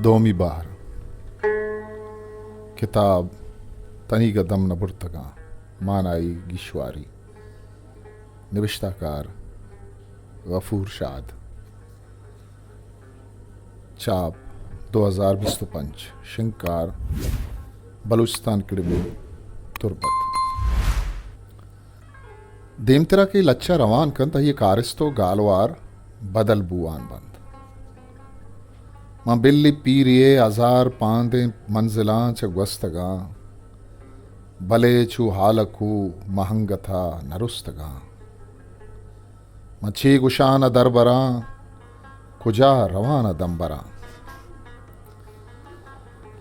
دومی بہر۔ کتاب تنیگہ دم نہ برتگاں، مانائی گیشواری۔ نبشتہ کار غفور شاد۔ چاپ دو ہزار بیست و پنچ۔ شنگکار بلوچستان اکیڈمی، تربت۔ دیمترا کہ لچہ روان کنت، آئی کارست و گالوار بدل بوان بنت۔ من بلی پیری ء ہزار پاندیں منزلاں چہ گوستگاں، بلے چو ہالکو مہنگتا نرستگاں۔ من چے گشان ء دربراں، کجا روان ء دمبراں۔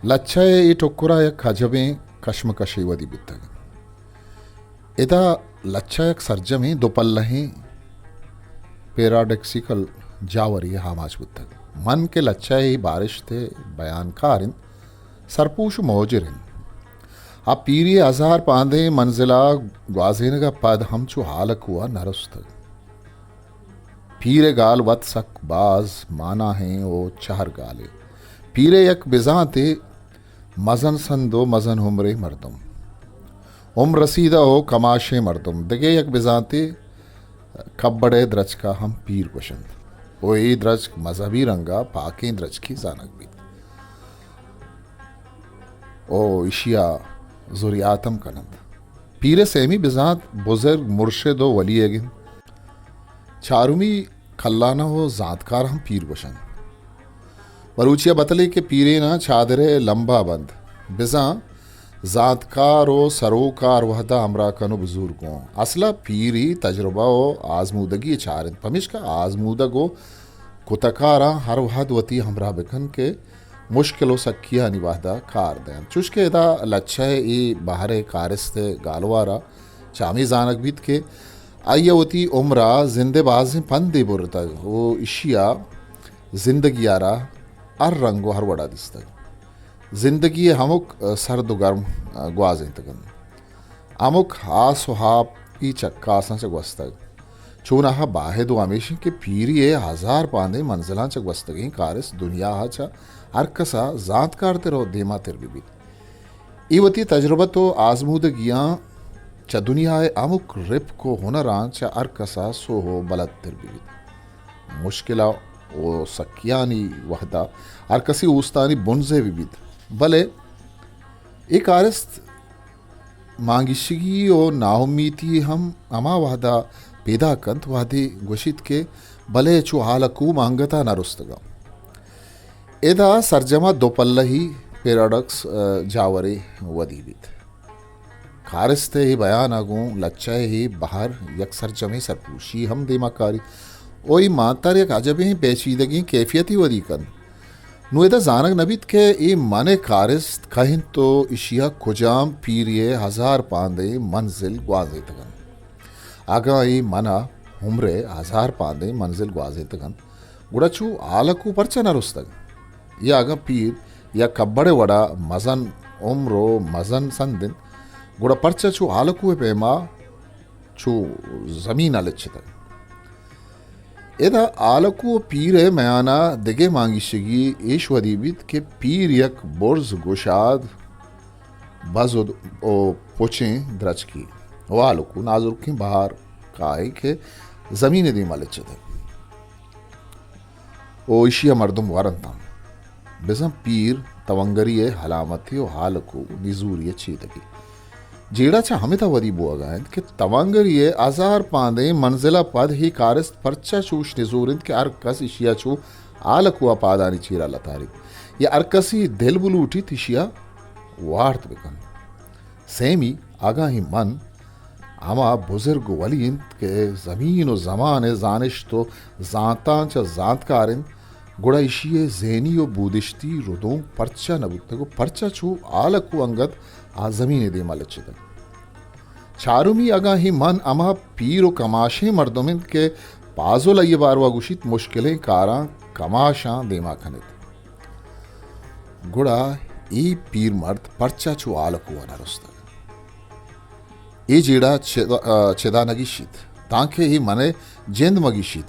لچہ ء اے ٹکرا یک عجبیں کشمکشے ودی بوتگ۔ ادا لچہ یک سرجمیں دو پلہیں پیراڈکسیکل جاورے ء آماچ بوتگ۔ من کہ لچہ ء بارشت ء بیانکار انت، سرپوش و موجر انت۔ آ پیری ء ہزار پاندیں منزل ء گوازینگ ء پد ہم چو ہالکو ء نرستگ۔ پیر ء گال وت سک باز ماناہیں و چہر گالے۔ پیر ء یک بزانتے مزن سند و مزن عمریں مردم، عمر رسیدہ و کماشیں مردم، دگہ یک بزانتے کبڑ ء درچک ء ہم پیر گوشنت و اے درچک مذہبی رنگ ء پاکیں درچکے زانگ بیت و ایشی ء زریات ہم کننت۔ پیر ء سیمی بزانت بزرگ، مرشد و ولی ئیگ انت۔ چارمی کلانہ و زانتکار ہم پیر گوشنت۔ بلوچی ء بتلے کہ پیریناں چادر ء لمبا بند۔ بزاں زانتکار و سروکار وہدا ہمراہ کن و بزور گوں۔ اصلا پیری تجربہ و آزمودگی چار انت، پمیشکا آزمودگ و کتکاراں ہر وہد وتی ہمراہ بکن کہ مشکل و سکیانی وہدا کار دینت۔ چوشکہ ادا لچہ ء اے بہر ء کارست ء گالوارا چہ ہمے زانگ بیت کہ آئی ء وتی عمر ء زند ء بازیں پندے برتگ و ایشی ء زندگی ء را ہر رنگ و ہر وڑا دیستگ۔ زندگی ء ہمک سرد و گرم گوازینتگ انت۔ ہمک ہاس و ہاپی چکاساں چہ گوستگ۔ چوناہا باہد و ہمیش انت کہ پیری ء ہزار پاندیں منزلاں چہ گوستگیں کارست دنیا ء چہ ہر کس ء زانتکارتر و دیماتر بہ بیت۔ اے وتی تجربت و آزمودگیاں چہ دنیا ء ہمک رپک و ہنراں چہ ہر کس ء سوہ و بلدتر بہ بیت۔ مشکل ء و سکیانی وہد ء ہر کسی اوستانی بنزے بہ بیت، بلے اے کارست مانگیشگی و ناامیتی ہم ہما وہد ء پیداک کنت، وہدے گوشیت کہ بلے چو ہالکو ما انگت ء نہ رستگاں۔ ادا سرجم ء دو پلہی پیراڈکس، ء، جاورے ودی بیت۔ کارست ء اے بیان ء گوں لچہ ء اے بہر یک سرجمیں سرپوشی ہم دیما کاریت و اے مانتر یک عجبیں پیچیدگیں کیفیتے ودی کنت۔ نوں ادا زانگ نہ بیت کہ اے من ء کارست کئے انت و ایشی ء کجام پیرے ء ہزار پاندیں منزل گوازینتگ انت۔ اگاں اے من ء عمر ء ہزار پاندیں منزل گوازینتگ انت، گڑا چو ہالکو پرچا نہ رستگ؟ یا اگاں پیر یا کبڑ ء وڑا مزن عمر و مزن سند انت، گڑا پرچا چو ہالکو ء پیما چو زمین ء لچتگ؟ ادا ہالکو و پیر ء میان ء دگہ مانگیشگی ایش ودی بیت کہ پیر یک برز گشاد بزد و پچیں درچکے و ہالکو نازرکیں بہار کاہے کہ زمین ء دیما لچتگ و ایشی ء مردم ورنتاں۔ بزاں پیر توانگری ء علامتے و ہالکو نزوری ء چیدگے۔ جیڑہ چہ ہمدا ودی بوگا انت کہ توانگری ء ہزار پاندیں منزل ء پد ہی کارست پرچا چوش نزور انت کہ ہر کس ایشی ء چو ہالکو ء پادانی چیرا لتاریت یا ہر کسی دل بلوٹیت ایشی ء وارت بکنت۔ سیمی، اگاں اے من ہما بزرگ و ولی انت کہ زمین و زمان ء زانشت و زانتاں چہ زانتکار انت، گڑا ایشی ء ذہنی و بودشتی ردوم پرچا نہ بوتگ و پرچا چو ہالکو انگت آ زمین ء دیما لچتگ؟ چارمی، اگاں اے من ہما پیر و کماشیں مردم انت کہ پازل آئی ء باروا گوشیت، مشکلیں کاراں کماشاں دیما کنیت، گڑا اے پیر مرد پرچا چو ہالکو ء نہ رستگ؟ اے جیڑہ چدا، چدا نہ گیشیت، تانکہ اے من ء جند مہ گیشیت۔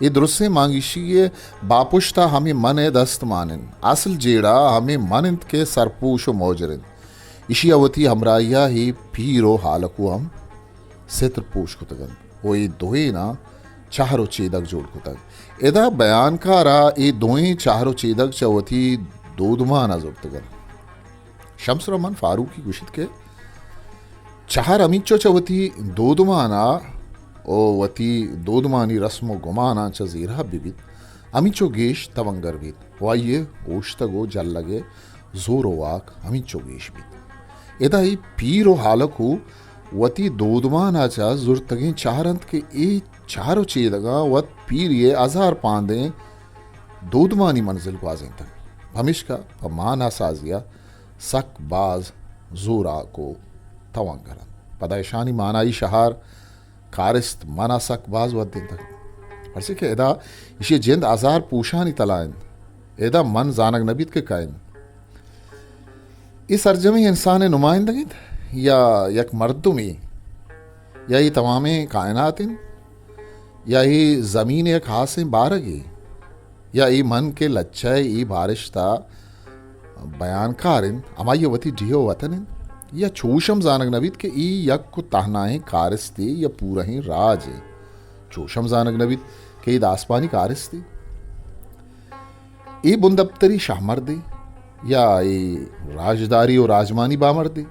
اے درستیں مانگیشی ءِ باپشت ءَ ہمے من ءِ دست مان انت۔ اصل جیڑہ ہمے من انت کہ سرپوش و موجر انت۔ ایشی ءَ وتی ہمراہی ءَ اے پیر و ہالکو ہم ستر پوش کتگ انت و اے دوئیناں چہر و چیدگ جوڑ کتگ۔ ادا بیانکار ءَ اے دوئیں چہر و چیدگ چہ وتی دودمان ءَ زرتگ انت۔ شمس الرحمن فاروقی گوشیت کہ چہر ہمینچو چہ وتی دودمان ءَ و وتی دودمانی رسم و گماناں چہ زیراب بہ بیت، ہمینچو گیش توانگر بیت و آئی ءِ اوشتگ و جلگ ءِ زور و واک ہمینچو گیش بیت۔ ادا اے پیر و ہالکو وتی دودمان ءَ چہ زرتگیں چہر انت کہ اے چہر و چیدگاں وت پیری ءِ ہزار پاندیں دودمانی منزل گوازینتگ۔ پمیشکا پہ مانا سازی ءَ سک باز زوراک و توانگر انت۔ پدا اشانی مانائی شہار کارست من ءَ سک باز ودینتگ۔ پرچے کہ ادا ایشی جند ہزار پوشانی تلا انت۔ ادا من زانگ نہ بیت کہ کئے انت۔ اے سرجمیں انسان ءِ نمائندگ انت یا یک مردمے، یا اے تمامیں کائنات انت، یا اے زمین ءِ یک ہاسیں بارگے، یا اے من کہ لچہ ءِ اے بارشت ءَ بیانکار انت، ہمائی ءِ وتی ڈیھ و وطن انت، یا چوش ہم زانگ نہ بیت کہ اے یک و تہنائیں کارستے یا پورہیں راجے۔ چوش ہم زانگ نہ بیت کہ اے داسپانی کارستے۔ اے بندپتری شہمردے یا اے راجداری و راجمانی بامردے؟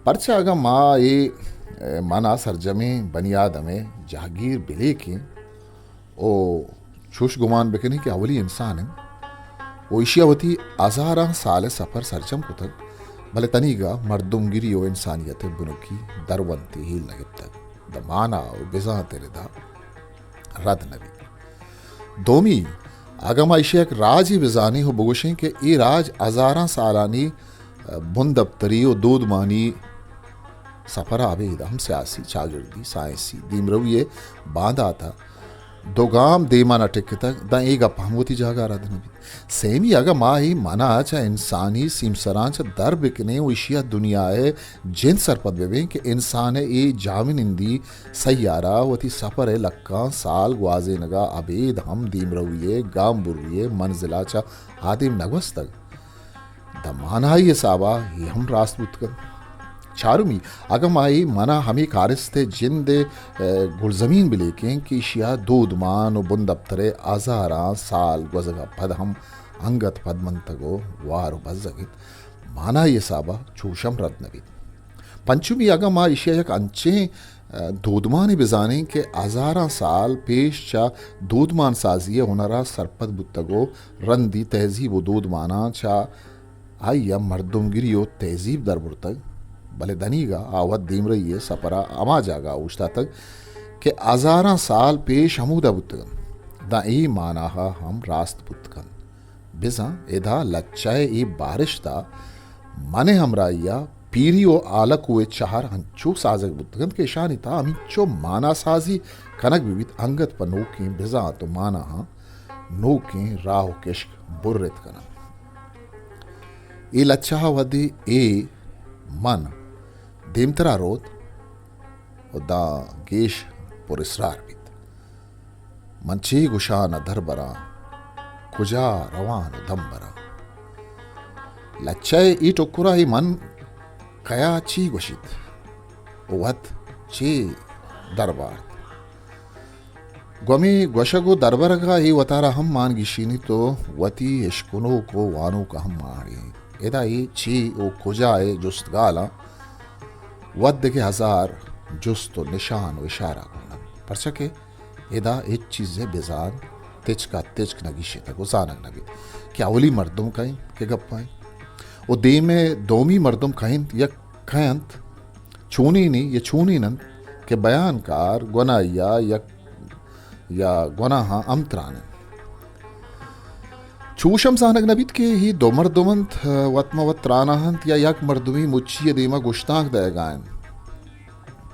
پرچا اگاں ما اے، اے، من ءَ سرجمیں بنی آدم ءِ جہگیر بلیکیں و چوش گمان بکنیں کہ اولی انسان انت و ایشی ءَ وتی ہزاراں سال ءِ سفر سرجم کتگ، بلے تنیگا مردمگری و انسانیت ءِ بنکی درونتے ہیل نہ گپتگ، داں مانا و بزانت ءِ ردا رد نہ بیت۔ دومی، اگاں ما ایشی ءَ یک راجے بزانیں و بگوشیں کہ اے راج ہزاراں سالانی بندپتری و دودمانی سفر ءَ ابید ہم سیاسی، چاگردی، سائنسی دیمروی ءِ باندات ءَ دو گام دیما نہ ٹکتگ، داں اے گپ ہم وتی جاگہ ءَ رد نہ بیت۔ سیمی، اگاں ما اے من ءَ چہ انسانی سیمسراں چہ در بکنیں و ایشی ءَ دنیا ءِ جند سرپد بہ بیں کہ انسان ءِ اے جاہمنندی سیارہ وتی سفر ءِ لکاں سال گوازینگ ءَ ابید ہم دیمروی ءِ گامبری ءِ منزل ءَ چہ آدیم نہ گوستگ، داں مانائی حساب ءَ اے ہم راست بوت کنت۔ چارمی، اگاں ما اے من ءَ ہمے کارست ءِ جند ءِ، اے، گلزمین بلیکیں کہ ایشی ءَ دودمان و بندپتر ءِ ہزاراں سال گوزگ ءَ پد ہم انگت پدمنتگ و وار و بزگ انت، مانائی حساب ءَ چوش ہم رد نہ بیت۔ پنچمی، اگاں ما ایشی ءَ یک انچیں، اے، دودمانے بزانیں کہ ہزاراں سال پیش چہ دودمان سازی ءِ ہنر ءَ سرپد بوتگ و رندی تہذیب و دودماناں چہ آئی ءَ مردمگری و تہذیب در برتگ، بلے دنیگا آ وت دیمرئی ءِ سپر ءَ ہما جاگہ ءَ اوشتاتگ کہ ہزاراں سال پیش ہمودا بوتگ انت، داں اے ماناہا ہم راست بوت کنت۔ بزاں ادا لچہ ءِ اے بارشت ءَ من ءِ ہمراہی ءَ پیری و آلکو ءِ چہر انچو سازگ بوتگ انت کہ اشانی تہا ہمینچو مانا سازی کنگ بہ بیت، انگت پہ نوکیں بزانت و ماناہاں نوکیں راہ و کشک برت کن انت۔ اے لچہ ءَ وھدے اے من دیمترا روت و داں گیش پر اسرار بیت۔ من چے گوشان ءُ دربراں، کجا روان ءُ دم براں؟ لچہ ءِ اے ٹکر ءَ اے من کیا چے گوشیت و وت چے دربارت؟ گوں ہمے گوشگ ءُ دربرگ ءَ اے وتارا ہم مان گیشینیت ءُ وتی اشکنوک ءُ وانوک ءَ ہم مان اڑینیت۔ ادا اے چے ءُ کجا ءِ جست گالاں وت دگہ ہزار جست ءُ نشان ءُ اشارہ گون انت، پرچا کہ ادا ہچ چیزے بزان تچک ءَ تچک نہ گیشینتگ ءُ زانگ نہ بیت کہ اولی مردم کئے انت کہ گپ ءَ انت ءُ دیم ءَ دومی مردم کئے انت یا کئے انت، چونینے یا چونین انت کہ بیانکار گوناہی ءَ یک یا گوناہاں ہم تران انت۔ چوش ہم زانگ نہ بیت کہ اے دو مردم انت، وت ماں وت تران ءَ انت یا یک مردمے مچی ءِ دیم ءَ گشتانک دئیگ ءَ انت۔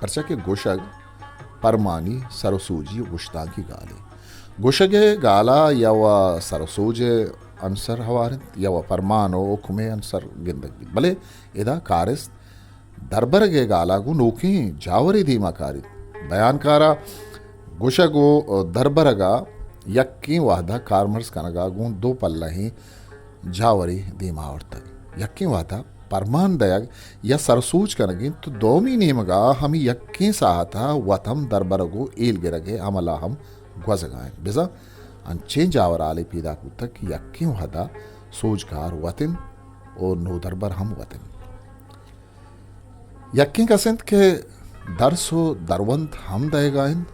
پرچا کہ گوشگ پرمانی سر ءُ سوجی ءُ گشتانکی گالے۔ گوشگ ءِ گال ءَ یا وَ سر ءُ سوج ءِ عنصر ہوار انت یا وَ پرمان ءُ حکم ءِ عنصر گندگ بیت۔ بلے ادا کارست دربرگ ءِ گال ءَ گوں نوکیں جاورے دیم ءَ کاریت۔ بیانکار ءَ گوشگ ءُ دربرگ ءَ یکیں وہدا کارمرز کنگا گوں دو پلہیں جاورے دیما آورتگ۔ یکیں وہدا پرمان دئیگ یا سرسوج کنگ انت، تو دومی نیمگا ہمے یکیں ساعتا وت ہم دربرگ و ایل گرگ ء عملا ہم گوزگا انت۔ بزاں انچیں جاورالے پیداک بوتگ کہ یکیں وہدا سوجکار وت انت و نودربر ہم وت انت۔ یکیں کس انت کہ درس و درونت ہم دئیگا انت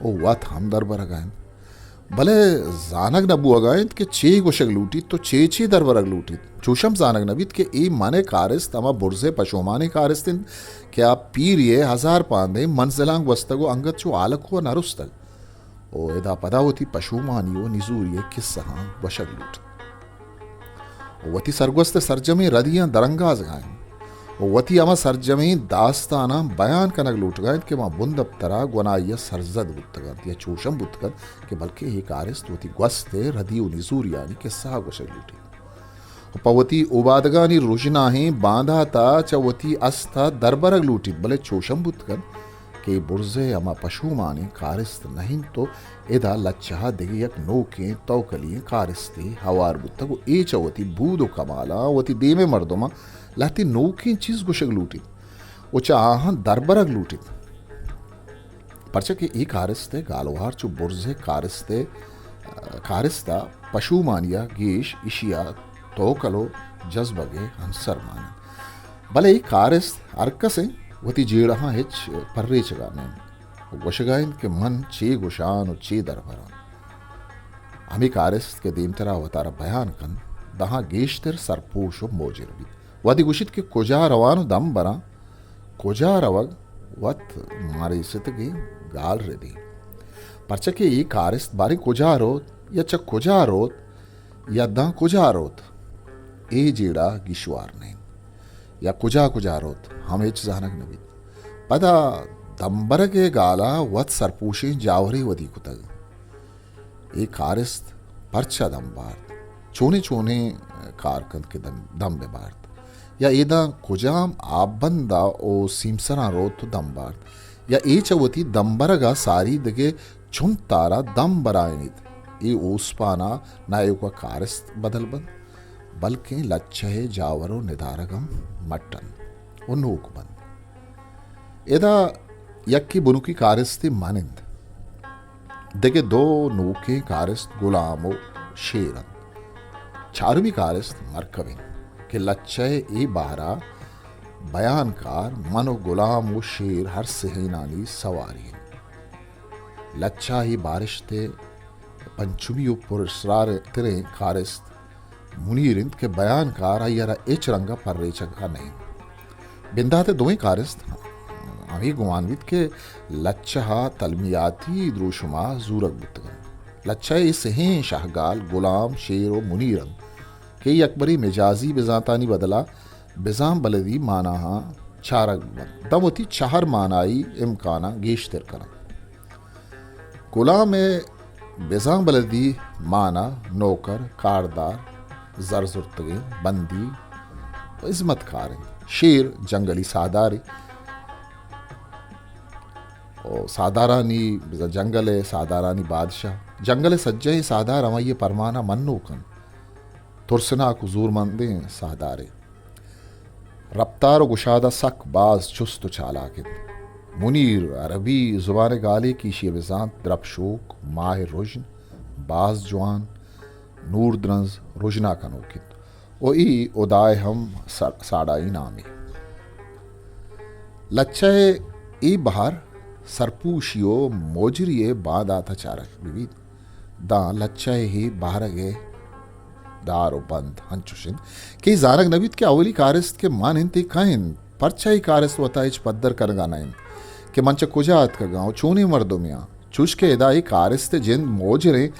و وت ہم دربرگا انت۔ بلے زانگ نہ بوگا انت کہ چے گوشگ لوٹیت و چے چے دربرگ لوٹیت۔ چوشم زانگ نہ بیت کہ اے من ء کارست ہما برز ء پشومانیں کارست انت کہ آ پیری ء ہزار پاندیں منزلاں گوستگ و انگت چو آلکو ء نہ رستگ۔ و ادا پدا وتی پشومانی و نزوری ء کسہاں گوشگ لوٹیت۔ و وتی سرگوست ء سرجمیں ردیاں درانگازگا انت و وتی ہما سرجمیں داستاناں بیان کنگ لوٹگا انت کہ ما بندپترا گونائی ء سرزد بوتگ انت یا چوشم بوتگ انت کہ بلکیں اے کارست وتی گوست ء ردی و نزوریانی کسہ ء گوشگ لوٹیت۔ و پہ وتی اوبادگانی رژناہیں باندات ء چہ وتی است ء دربرگ لوٹیت، بلے چوشم بوت کنت کہ اے برز ء ہما پشومانیں کارست نہ انت و ادا لچہ ء دگہ یک نوکیں توکلی ئیں کارستے ہوار بوتگ و اے چہ وتی بود و کمالاں وتی دیم ء مردماں لہتے نوکیں چیز گوشگ لوٹیت و چہ آہاں دربرگ لوٹیت۔ پرچا کہ اے کارست ء گالوار چو برز ء کارست ء، کارست ء پشومانی ء گیش ایشی ء توکل و جذبگ ء ہمسر مان انت۔ بلے اے کارست ہر کس ء وتی جیڑہاں ہچ پریچگا نہ انت و گوشگا انت کہ من چے گوشان و چے دربران۔ ہمے کارست کہ دیمترا وتارا بیان کنت، دہاں گیشتر سرپوش و موجر بیت۔ وہدے گوشیت کہ کجا روان و دم براں، کجا روگ وت ماریستگیں گال ردی۔ پرچا کہ اے کارست باریں کجا روت یا چہ کجا روت یا داں کجا روت، اے جیڑہ گیشوار نہ انت۔ یا کجا کجا روت، ہم ہچ زانگ نہ بیت۔ پدا دمبرگ ء گالا وت سرپوشیں جاورے ودی کتگ۔ اے کارست پرچا دم بارت؟ چونیں چونیں کار کنت کہ دم، دم بہ بارت؟ یا اے داں کجام آببند ء او سیمسراں روت و دم بارت؟ یا اے چہ وتی دمبرگ ء ساری دگہ چنتارا دم برائینیت؟ اے اوسپان ء نہ ایوک ء کارست بدل بنت، بلکیں لچہ ء جاور و ندارگ ہم مٹ انت و نوک بنت۔ ادا یکے بنکی کارستے من انت، دگہ دو نوکیں کارست گلام و شیر انت۔ چارمی کارست مرکب انت کہ لچہ ء اے بہرا بیانکار من و گلام و شیر ہر سہینانی سواری انت۔ لچہ ء بارشت ء پنچمی و پر اسرار تریں کارست منیر انت کہ بیانکار آئی ء را ہچ رنگ ء پریچگ ء نہ انت۔ بندات ء دوئیں کارست ہمے گمان بیت کہ لچہ ء تلمیاتی دروشم ء زورگ بوتگ انت۔ لچہ ء اے سہیں شہگال گلام، شیر و منیر انت کہ اے یکبرے مجازی بزانتانی بدل ء بزاں بلدی ماناہاں چارگ بنت، داں وتی چہر مانائی امکاناں گیشتر کننت۔ گلام ء بزاں بلدی مانا نوکر، کاردار، زر زرتگیں، بندی و ہزمتکار انت۔ شیر جنگلی ساہدارے و ساہدارانی بزاں جنگل ء ساہدارانی بادشاہ۔ جنگل ء سجہیں ساہدار ہمائی ء پرمانا منوک انت۔ ترسناک و زورمندیں ساہدارے۔ رپتار و گشادا سک باز چست و چالاک انت۔ منیر عربی زبان ء گالے کہ ایشی ء بزانت درپشوک، ماہ رژن، باز جوان، نور درنز، رژنا کنوک انت و اے ہدائے ہم سا-، ساڑائی نامے۔ لچہ ء اے بہر سرپوشی و موجری ء باندات ء چارگ بہ بیت۔ داں لچہ ء بہرگ ء دار و بند ہنچوش انت کہ زانگ نہ بیت کہ اولی کارست کہ من انت، اے کئے انت؟ پرچا اے کارست وتا ہچ پدر کنگا نہ انت کہ من چہ کجا اتکگاں و چونیں مردمے آں؟ چوش کہ ادا اے کارست ء جند موجر انت،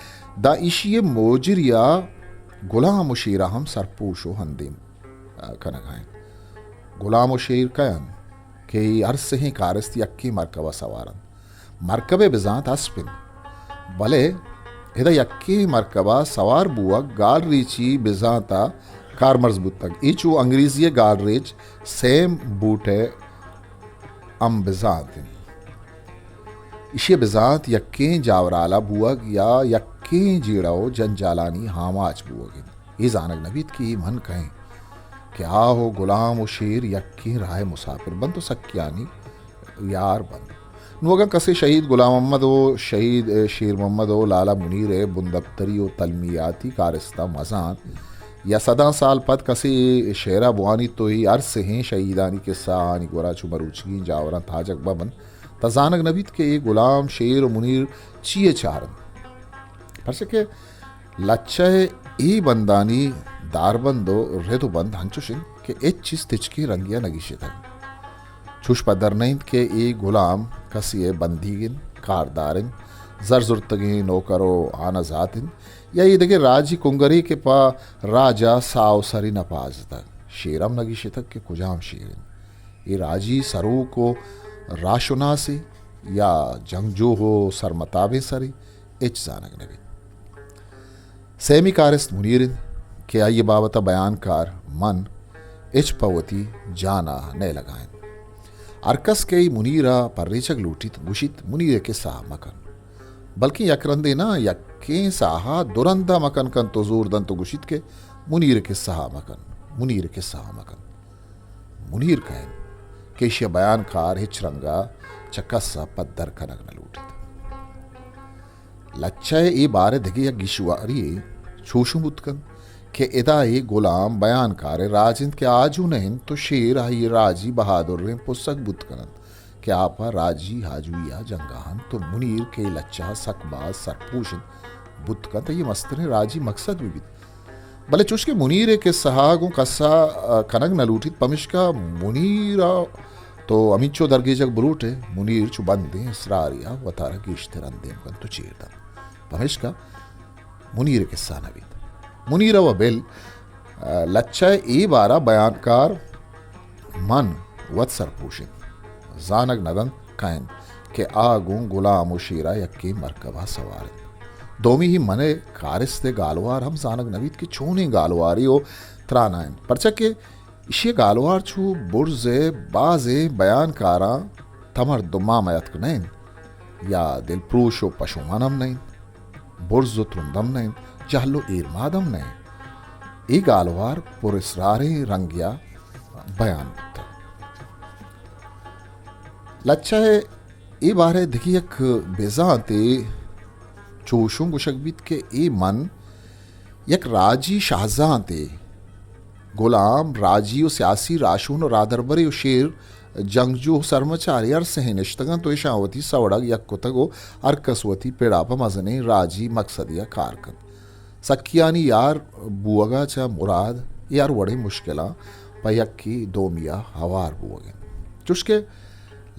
داں ایشی ء موجری ء گلام و شیرا ہم سرپوش و ہندیم، ء، کنگا انت۔ گلام و شیر کئے انت کہ اے ہر سہیں کارست یکیں مرکب ء سوار انت۔ مرکب ء بزانت اسپ انت، بلے ادا یکیں مرکب ء سوار بوگ گالریچی بزانت ء کارمرز بوتگ۔ اے چو انگریزی ء گالریچ سیم بوٹ ء ہم بزانت انت۔ ایشی ء بزانت یکیں جاورال ء بوگ یا یک یکیں جیڑہ و جنجالانی آماچ بوگ انت۔ اے زانگ نہ بیت کہ اے من کئے ایں کہ آ و گلام و شیر یکیں راہ مسافر بنت و سکیانی یار بنت۔ نوں اگاں کسے شہید گلام محمد و شہید، اے، شیر محمد و لالا منیر ء بندپتری و تلمیاتی کارستاں مزان یا صداں سال پد کسے اے شعرا بوانیت تو اے ہر سہیں شہیدانی قصہ آنی گورا چو مروچیگیں جاوراں تاجگ بہ بنت، تہ زانگ نہ بیت کہ اے گلام، شیر و منیر چی ء چار انت؟ پرچہ کہ لچہ ء اے بندانی داربند و رد و بند ہنچوش انت کہ ہچ چیز تچکیں رنگے ء نہ گیشتگ۔ چوش پدر نہ انت کہ اے گلام کسے ء بندیگ انت، کاردار انت، زر زرتگیں نوکر و آنزات انت، یا اے دگہ راجی کنگرے کہ پہ راج ء ساہ و سری نپازتگ۔ شیر ہم نہ گیشتگ کہ کجام شیر انت۔ اے راجی سروک و راہشناسے یا جنگجوہ و سرمتابیں سرے، ہچ زانگ نہ بیت۔ سیمی کارست منیر انت کہ آئی ء بابت ء بیان کار من ہچ پہ وتی جان ء نئیلگا انت۔ ہر کس کہ اے منیر ء پریچگ لوٹیت، گوشیت، منیر ء قصہ ء مکن۔ بلکیں یک رندے نہ، یکیں ساہ ء دو رند ء مکن کنت و زور دنت و گوشیت کہ منیر ء قصہ ء مکن، منیر ء قصہ ء مکن۔ منیر کئے انت کہ ایشی ء بیان کار ہچ رنگ ء چہ کس ء پدر کنگ نہ لوٹیت۔ لچہ ء اے بارہ ء دگہ یک گیشواری یے چوشوں بوت کنت کہ ادا اے گلام بیان کار ء راج انت کہ آجو نہ انت تو شیر آئی ء راجی بہادریں پسگ بوت کننت کہ آ پہ راجی آجوئی ء جنگا انت تو منیر کہ اے لچہ ء سک باز سرپوش انت بوت کنت، آئی ء مستریں راجی مقصد بہ بیت۔ بلے چوش کہ منیر ء قصہ ء گوں کس ء کنگ نہ لوٹیت، پمشکا منیر ء تو ہمینچو درگیجگ بلوٹ ئے، منیر چو بندیں اسرارے ء وتارا گیشتر اندیم کنت و چیر دنت۔ پمشکا منیر ء قصہ نہ بیت۔ منیر ء و بل، لچہ ء اے بارہ بیانکار من وت سرپوش انت، زانگ نہ دنت کئے انت کہ آ گوں گلام و شیرا یکیں مرکبا سوار انت۔ دومی ہی من ء کارست ء گالوار ہم زانگ نہ بیت کہ چونیں گالوارے و ترانا انت، پرچا کہ ایشی ء گالوار چو برز ء بازیں بیانکاراں تمر دمام ء اتک نہ انت یا دلپروش و پشومان ہم نہ انت۔ برز و ترند ہم نہ انت، جہل و ایرماد ہم نہ انت۔ اے گالوار پر اسراریں رنگیا بیان بوتگ۔ لچہ ء اے بارہ ء دگہ یک بزانتے چوشوں گوشگ بیت کہ اے من یک راجی شاہزانتے، گلام، راجی و سیاسی راہشون و راہدربرے و شیر، جنگجو و سرمچارے ہر سہیں نشتگ انت و اشاں وتی سوڑگ یک کتگ و ہر کس وتی پڑا پہ مزنیں راجی مقصدے ء کار کنت۔ سکیانی یار بوہگا چہ مراد اے ہر وڑیں مشکلاں پہ یکے دومی ء ہوار بوہگ انت۔ چوشکہ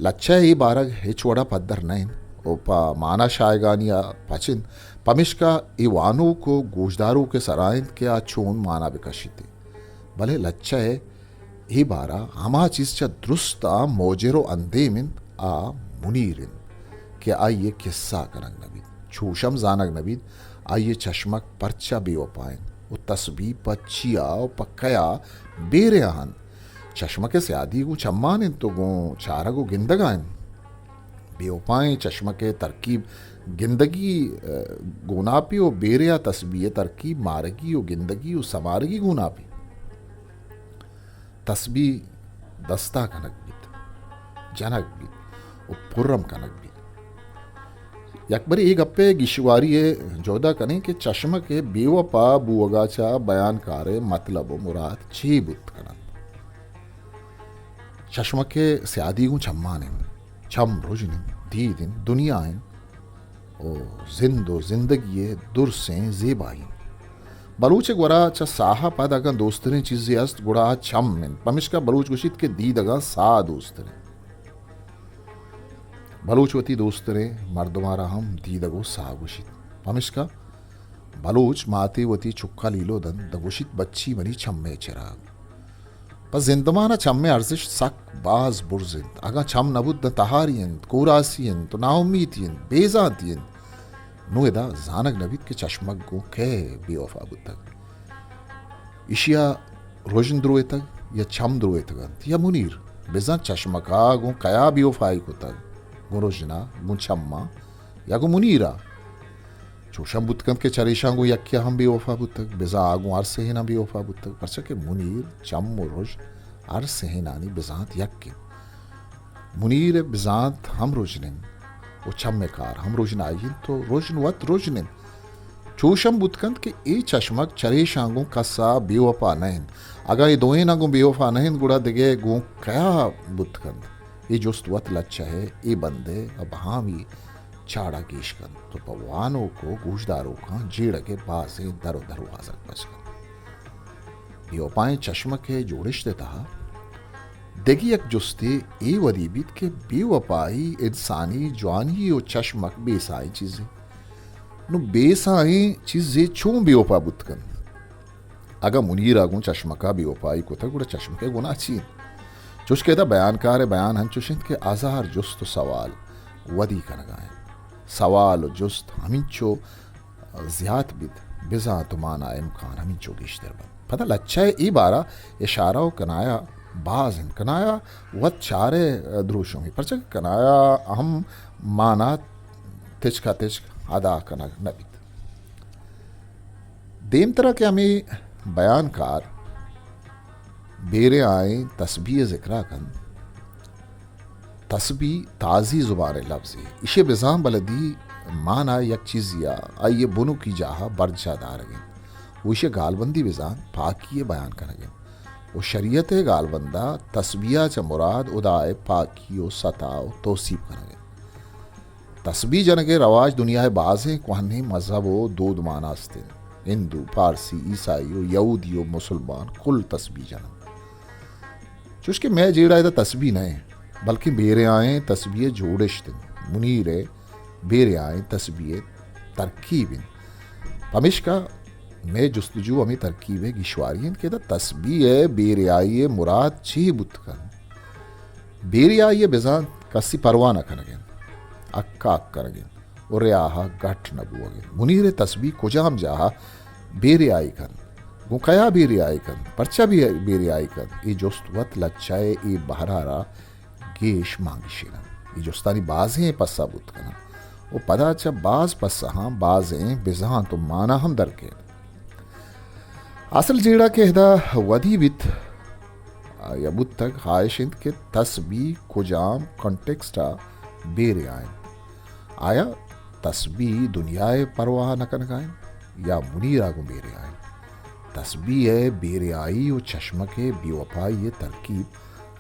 لچہ ء اے بارگ ہچ وڑا پدر نہ انت و پہ مانا شاہگانی ء پچ انت، پمیشکا اے وانوک و گوشداروک ء سرا انت کہ آ چون مانا بہ کشیت۔ بلے لچہ ء اے بارہ ہما چیز چہ درستاں موجر و اندیم انت، آ منیر انت کہ آئی ء کسہ کنگ نہ بیت، چوش ہم زانگ نہ بیت آئی ء چشمک پرچا بے وپا انت و تسبیح پہ چیا و پہ کیا بیریا انت۔ چشمک ء سیادی گوں چمان انت و گوں چارگ و گندگا انت۔ بے وپائیں چشمک ء ترکیب گندگی، ء، گوناپی و بیریا تسبیح ء ترکیب مارگی و گندگی و سمارگی گوناپی۔ تسبیح دستا کنگ بیت، جنگ بیت و پرم کنگ بیت۔ یک برے اے گپ ء گیشواری ء جہدا کنیں کہ چشمک ء بے وپا بوہگا چہ بیانکار ء مطلب و مراد چے بوت کننت؟ چشمک ء سیادی گوں چمان انت، چم رژن انت، دید انت، دنیا انت۔ و زند و زندگی ء درسیں زیبائی انت۔ بلوچ ء گورا چہ ساہ ء پد اگاں دوستریں چیزے است گڑا آ چم انت، پمشکا بلوچ گوشیت کہ دیدگاں ساہ دوستر انت۔ بلوچ وتی دوستریں مردماں را ہم دیدگ و ساہ گوشیت، پمشکا بلوچ ماتے وتی چکا لیلو دنت داں گوشیت، بچی منی چمے چراگ۔ پہ زندمان ء چم ء ارزشت سک باز برز انت۔ اگاں چم نہ بوت داں تہاری انت، کوراسی انت، ناامیتی انت، بے زانتی انت۔ نوں ادا زانگ نہ بیت کہ چشمک گوں کئے بے وفا بوتگ۔ ایشی ء رژن درویتگ یا چم درویتگ انت یا منیر۔ بزاں چشمک ء گوں کیا بے وفائی کتگ؟ گوں رژن ء، گوں چم ء یا گوں منیر ء؟ چوشاں بوت کنت کہ چریشاں گوں یکے ءَ ہم بے وفا بوتگ، بزاں آ گوں ہر سہیناں بے وفا بوتگ، پرچا کہ منیر، چم و رژن ہر سہینانی بزانت یک انت۔ منیر ءِ بزانت ہم رژن انت و چم ءِ کار ہم رژنائی انت و رژن وت رژن انت۔ چوش ہم بوت کنت کہ اے چشمگ چریشاں گوں کس ءَ بے وپا نہ انت۔ اگاں اے دوئیناں گوں بے وپا نہ انت، گڑا دگہ گوں کیا بوت کنت؟ اے جست وت لچہ ءِ اے بند ءِ ابہامی چاڑ ءَ گیش کنت و پہ وانوک و گوشداروکاں جیڑگ ءِ بازیں در و دروازگ بچ کنت۔ بے وپائیں چشمک ءِ جوڑشت ءِ تہا دگہ یک جستے اے ودی بیت کہ بے وپائی انسانی جوانی و چشمک بے ساہیں چیزے۔ نوں بے ساہیں چیزے چون بے وپا بوت کنت؟ اگاں منیر ءَ گوں چشمک ءَ بے وپائی کتگ، گڑا چشمک ءِ گناہ چی انت؟ چوش کہ ادا بیانکار ءِ بیان ہنچوش انت کہ ہزار جست و سوال ودی کنگ ءَ انت۔ سوال و جست ہمینچو زیات بیت، بزانت و مانا امکان ہمینچو گیشتر بنت۔ پدا لچہ ءِ اے بارہ اشارہ و کنایہ باز انت۔ کنایہ وت چارہ دروشم انت، پرچا کہ کنایہ ہم مانا تچک ءَ تچک ادا کنگ نہ بیت۔ دیمترا کہ ہمے بیانکار بیرے آئیں تسبیح ءِ ذکر ءَ کنت، تسبیح تازی زبان ءِ لبزے۔ ایشی ءِ بزاں بلدی مانا یک چیزے ءَ آئی ءِ بنکی جاہ ءَ برجاہ دارگ انت و ایشی ءِ گالبندی بزاں پاکی ءِ بیان کنگ انت و شریعت ءِ گالبند ءَ تسبیح ءَ چہ مراد ہدا ءِ پاکی و ستا و توسیپ کنگ انت۔ تسبیح جنگ ءِ رواج دنیا ءِ بازیں کوہنیں مذہب و دود مان است انت۔ ہندو، پارسی، عیسائی و یہودی و مسلمان کل تسبیح جن انت۔ چوش کہ مئے جیڑہ ادا تسبیح نہ انت، بلکیں بیرے آئیں تسبیح ءِ جوڑشت انت۔ منیر ءِ بیرے آئیں تسبیح ءِ ترکیب انت۔ پمیشکا مئے جستجو ہمے ترکیب ءِ گیشواری انت کہ ادا تسبیح ءِ بیریائی ءِ مراد چے بوت کنت؟ بیریائی ءِ بزاں کسی پرواہ نہ کنگ انت، اکاک کنگ انت و ریا ءَ گٹ نہ بوگ انت۔ منیر ءِ تسبیح کجام جاہ ءَ بیریائی کنت؟ گوں کیا بیریائی کنت؟ پرچا بے-، بیریائی کنت؟ اے جست وت لچہ ءِ اے بہر ءَ را گیش مان گیشیناں۔ اے جستانی بازیں پسہ بوت کناں و پدا چہ باز پسہاں بازیں بزانت و مانا ہم درکیت۔ اصل جیڑہ کہ ادا ودی بیت یا بوتگ، ہا اش انت کہ تسبیح کجام کانٹیکسٹ ءَ بیرے آئیں؟ آیا تسبیح دنیا ءِ پرواہ نہ کنگ ءَ انت یا منیر ءَ گوں بیرے آئیں؟ تسبیح ءِ بیرے آئی و چشمک ءِ بے وپائی ءِ ترکیب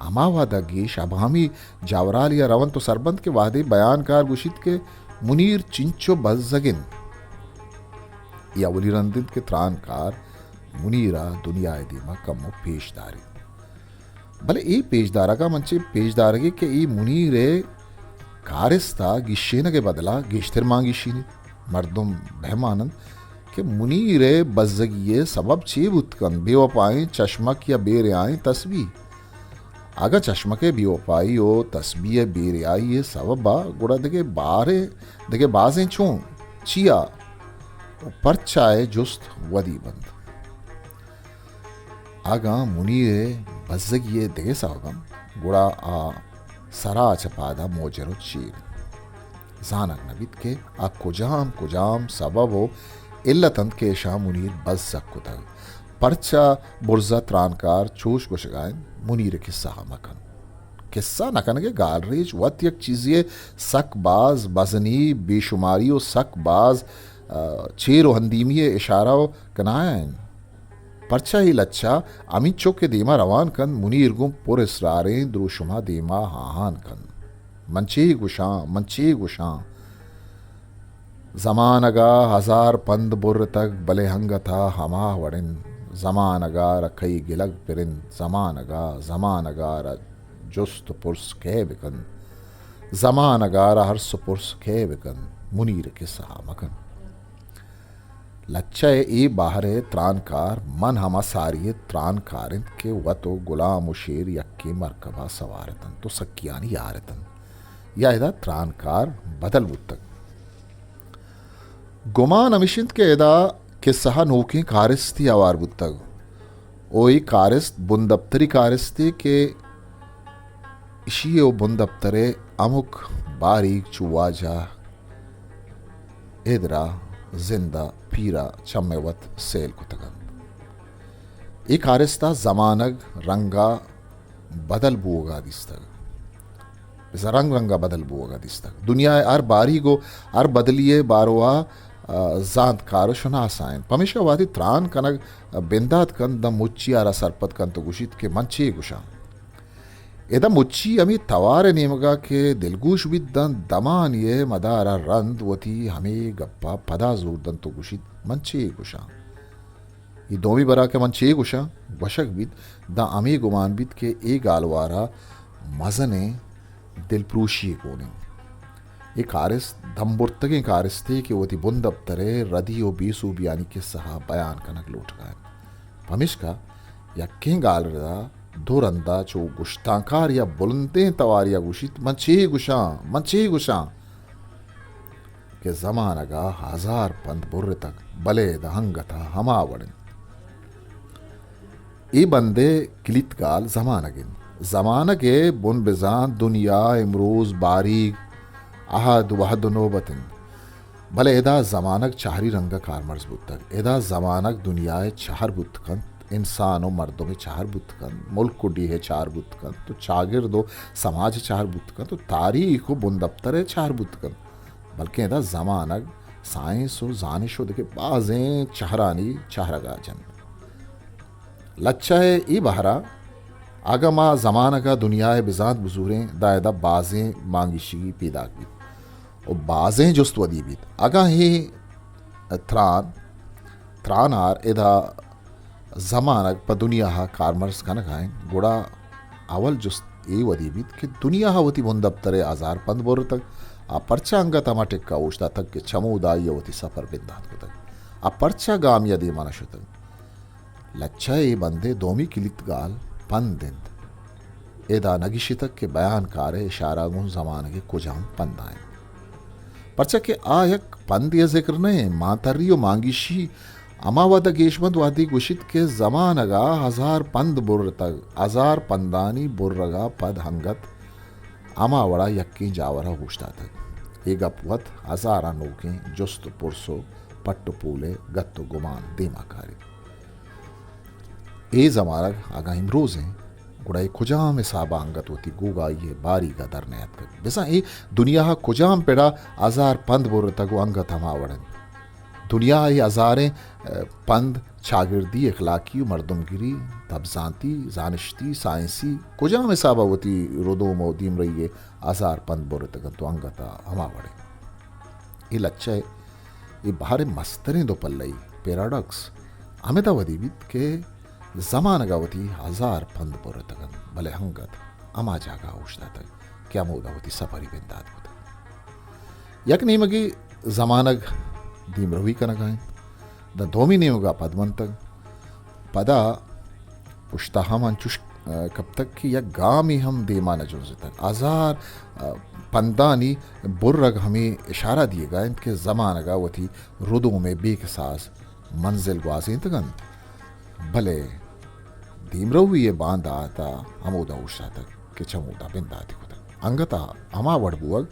ہما وہد ءَ گیش ابہمی جاورالی ءَ رونت و سربنت کہ وہدے بیانکار گوشیت کہ منیر چنچو بزگ انت۔ اے اولی رند انت کہ ترانکار منیر ءَ دنیا ءِ دیما کمو پیش داریت۔ بلے اے پیش دارگ ءَ من چہ پیش دارگے کہ اے منیر ءِ کارست ءِ گیشینگ ءِ بدل ءَ گیشتر مان گیشینیت۔ مردم بہمان انت کہ منیر ءِ بزگی ءِ سبب چے بوت کنت؟ بے وپائیں چشمک یا بے ریائیں تسبیح؟ اگاں چشمک ءِ بے وپائی و تسبیح ءِ بے ریائی ءِ سبب ءَ، گڑا دگہ باریں، دگہ بازیں چون؟ چیا؟ و پرچا ءِ جست ودی بنت۔ اگاں منیر ءِ بزگی ءِ دگہ سبب انت، گڑا آ سرا چہ پادا موجر و چیر انت۔ زانگ نہ بیت کہ آ کجام کجام سبب و علت انت کہ اشاں منیر بزگ کتگ۔ پرچا برز ءَ ترانکار چوش گوشگ ءَ انت، منیر ءِ کسہ ءَ مکن۔ کسہ نہ کنگ ءِ گالریچ وت یک چیزے ءِ سک باز مزنی، بے شماری و سک باز، آ، چیر و ہندیمی ءِ اشارہ و کنایہ انت۔ پرچا اے لچہ ہمینچک کہ دیما روان کنت، منیر گوں پر اسراریں دروشم ءَ دیما آہان کنت۔ من چے گوشاں، من چے گوشاں؟ زمانگ ءَ ہزار پند برتگ، بلے انگت ءَ ہما وڑ انت۔ زمانگ ءَ را کئی گلگ پر انت؟ زمانگ ءَ، زمانگ ءَ را جست و پرس کئے بکنت؟ زمانگ ءَ را ارس و پرس کئے بکنت؟ منیر ءِ کسہ ءَ مکن۔ لچہ ءِ اے بہر ءِ ترانکار من ہما ساری ءِ ترانکار انت کہ وت و گلام و شیر یکیں مرکب ءَ سوار اتنت و سکیانی یار اتنت، یا ادا ترانکار بدل بوتگ۔ گمان ہمیش انت کہ ادا کسہ ءَ نوکیں کارستے ہوار بوتگ و اے کارست بندپتری کارستے کہ اشی ءِ و بندپتر ءِ ہمک باریگ چو واجہ ادرا زند ءَ پیر ءَ چم ءَ وت سیل کتگ اَنت۔ اے کارست ءَ زمانگ رنگ ءَ بدل بوگ ءَ دیستگ۔ بزاں رنگ رنگ ءَ بدل بوگ ءَ دیستگ۔ دنیا ءِ ہر باریگ ءُ ہر بدلی ءِ باروا، آ، زانتکار ءُ شناسا اِنت۔ پمیشکا وہدے تران کنگ بندات کنت، داں مچی ءَ را سرپد کنت ءُ گوشیت کہ من چے گوشاں۔ ادا مچی ہمے توار ءِ نیمگ ءَ کہ دلگوش بیت، داں دمانے ءِ مدار ءَ رند وتی ہمے گپ ءَ پدا زور دنت ءُ گوشیت، من چے گوشاں؟ اے دومی برا کہ من چے گوشاں، گوشگ بیت، داں ہمے گمان بیت کہ اے گالوار ءَ مزنیں دلپروشی گون اِنت۔ اے کارست دمبرتگیں کارستے کہ وتی بندپتر ءِ ردی ءُ بے سوبیانی کسہ ءَ بیان کنگ لوٹگ ءَ اِنت۔ پمیشکا یکیں گالرد ءَ دو رند ءَ چو گشتانکار یا بلندیں توارے ءَ گوشیت، من چے گوشاں، من چے گوشاں؟ کہ زمانگ ءَ ہزار پند برتگ، بلے ادا انگت ءَ ہما وڑ اِنت۔ اے بند ءِ کلیت گال زمانگ اِنت۔ زمانگ ءِ بن بزاں دنیا، امروز، باریگ، عہد، وہد ءُ نوبت اِنت۔ بلے ادا زمانگ چہری رنگ ءَ کارمرز بوتگ۔ ادا زمانگ دنیا ءِ چہر بوت کنت، انسان ءُ مردم ءِ چہر بوت کنت، ملک ءُ ڈیھ ءِ چہر بوت کنت ءُ چاگرد ءُ سماج ءِ چہر بوت کنت ءُ تاریخ ءُ بندپتر ءِ چہر بوت کنت۔ بلکیں ادا زمانگ سائنس ءُ زانش ءُ دگہ بازیں چہرانی چہرگ ءَ جنت۔ لچہ ءِ اے بہر ءَ اگاں ما زمانگ ءَ دنیا ءِ بزانت بزوریں، داں ادا بازیں مانگیشی پیداک بیت ءُ بازیں جست ودی بیت۔ اگاں اے تران، ترانار ادا زمانگ پہ دنیا ءَ کارمرز کنگ ءَ اِنت، گڑا اول جست اے ودی بیت کہ دنیا ءَ وتی بندپتر ءِ ہزار پند برتگ، آ پرچا انگت ہما ٹک ءَ اوشتاتگ کہ چمودا آئی ءَ وتی سفر بندات کتگ؟ آ پرچا گامی ءَ دیما نہ شتگ؟ لچہ ءِ اے بند ءِ دومی کلیت گال پند اِنت۔ ادا نہ گیشتگ کہ بیان کار ءِ اشارہ گوں زمانگ ءِ کجام پند ءَ اِنت؟ پرچا کہ آ یک پندے ءِ ذکر نہ اِنت، مانتری ءُ مانگیشی ہما وہد ءَ گیش بنت وہدے گوشیت کہ زمانگ ءَ ہزار پند برتگ، ہزار پندانی برگ ءَ پد انگت ہما وڑ ءَ یکیں جاور ءَ اوشتاتگ۔ اے گپ وت ہزاراں نوکیں جست ءُ پرس ءُ پٹ ءُ پول ءِ گت ءُ گمان دیما کاریت۔ اے زمانگ اگاں امروز اِنت، گڑا اے کجام حساب ءَ انگت وتی گوگائی ءِ باریگ ءَ در نیاتکگ؟ بزاں اے دنیا ءَ کجام پڑ ءَ ہزار پند برتگ ءُ انگت ہما وڑ اِنت؟ دنیا ءِ اے ہزاریں، ءَ، پند چاگردی، اخلاقی ءُ مردمگری، تبزانتی، زانشتی، سائنسی کجام حساب ءَ وتی ردوم ءُ دیمرئی ءِ ہزار پند برتگ اَنت ءُ انگت ءَ ہما وڑ اِنت؟ اے لچہ ءِ اے بہر ءِ مستریں دوپلئی، پیراڈاکس، ہمدا ودی بیت کہ زمانگ ءَ وتی ہزار پند برتگ اَنت، بلے انگت ہما جاگہ ءَ اوشتاتگ کہ ہمودا وتی سفرے بندات کتگ۔ یک نیمگے زمانگ دیمروی کنگ ءَ اِنت، داں دومی نیمگ ءَ پد منتگ۔ پدا پشت ءَ ہم انچوش، ءَ، کپتگ کہ یک گامے ہم دیما نہ جنزتگ۔ ہزار، ءَ، پندانی برگ ہمے اشارہ دیگ ءَ اِنت کہ زمانگ ءَ وتی ردوم ءِ بے کساس منزل گوازینتگ اَنت، بلے دیمروی ءِ باندات ءَ ہمودا اوشتاتگ کہ چمودا بنداتے کتگ۔ انگت ءَ ہما وڑ بوگ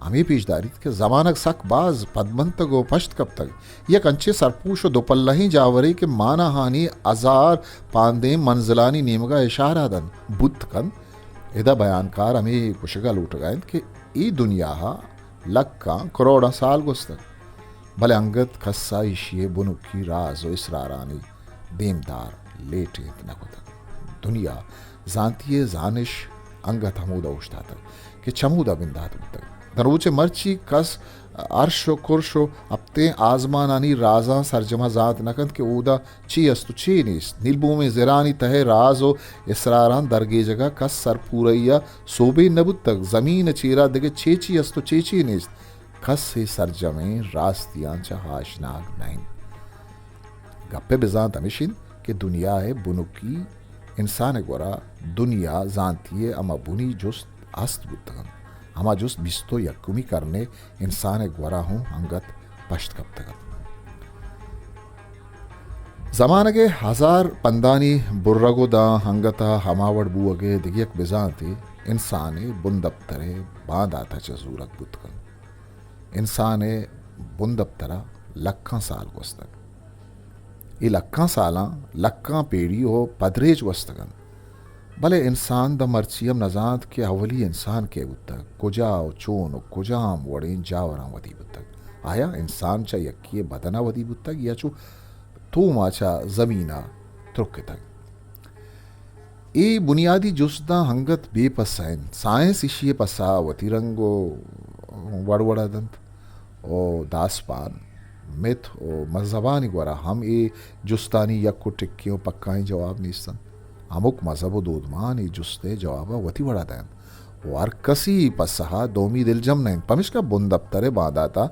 ہمے پیش داریت کہ زمانگ سک باز پدمنتگ ءُ پشت کپتگ۔ یک انچیں سرپوش ءُ دوپلہیں جاورے کہ ماناہانی ہزار پاندیں منزلانی نیمگ ءَ اشارہ دنت، بوت کنت۔ ادا بیانکار ہمے گوشگ ءَ لوٹگ ءَ اِنت کہ اے دنیا ءَ لکاں کروڑاں سال گوستگ، بلے انگت کس ءَ ایشی ءِ بنکی راز ءُ اسرارانی دیمدار لیٹینت نہ کتگ۔ دنیا زانتی ءِ زانش انگت ہمودا اوشتاتگ کہ چمودا بندات بوتگ۔ داں روچ ءَ مرچی کس عرش ءُ کرش ءُ ہپتیں آزمانانی رازاں سرجم ءَ زانت نہ کنت کہ اودا چے است ءُ چے نیست۔ نیلبومیں زرانی تہ ءِ راز ءُ اسراراں درگیجگ ءَ کس سرپورئی ءَ سوبین نہ بوتگ۔ زمین ءِ چیرا دگہ چے چے است ءُ چے چے نیست، کس اے سرجمیں راستیاں چہ آشناگ نہ اِنت۔ گپ ءِ بزانت ہمیش اِنت کہ دنیا ءِ بنکی انسان ءِ گورا دنیا زانتی ءِ ہما بنی جست ہست بوتگ اَنت۔ ہما جست بیست ءُ یکمی کرن ءِ انسان ءِ گورا ہوں انگت پشت کپتگ اَنت۔ زمانگ ءِ ہزار پندانی برگ ءُ داں انگت ءَ ہما وڑ بوگ ءِ دگہ یک بزانتے انسان ءِ بندپتر ءِ باندات ءَ چہ زورگ بوت کنت۔ انسان ءِ بندپتر ءَ لکاں سال گوستگ۔ اے لکاں سالاں، لکاں پیڑی و پدریچ گوستگ انت۔ بلے انسان داں مرچی ہم نزانت کہ اولی انسان کئے بوتگ، کجا و چون و کجام وڑیں جاوراں ودی بوتگ۔ آیا انسان چہ یکے بدن ء ودی بوتگ یا چو توما چہ زمین ء ترکتگ؟ اے بنیادی جست داں انگت بے پسہ انت۔ سائنس ایشی ء پسہ ء وتی رنگ و وڑ وڑ ء دنت و داسپان، مت و مذہبانی گورا ہم اے جستانی یک و ٹکیں و پکائیں جواب نیست انت۔ ہمک مذہب و دودمان اے جست ء جواب ء وتی وڑا دئینت و ہر کسی پسہ ء دومی دلجم نہ انت۔ پمشکا بندپتر ء باندات ء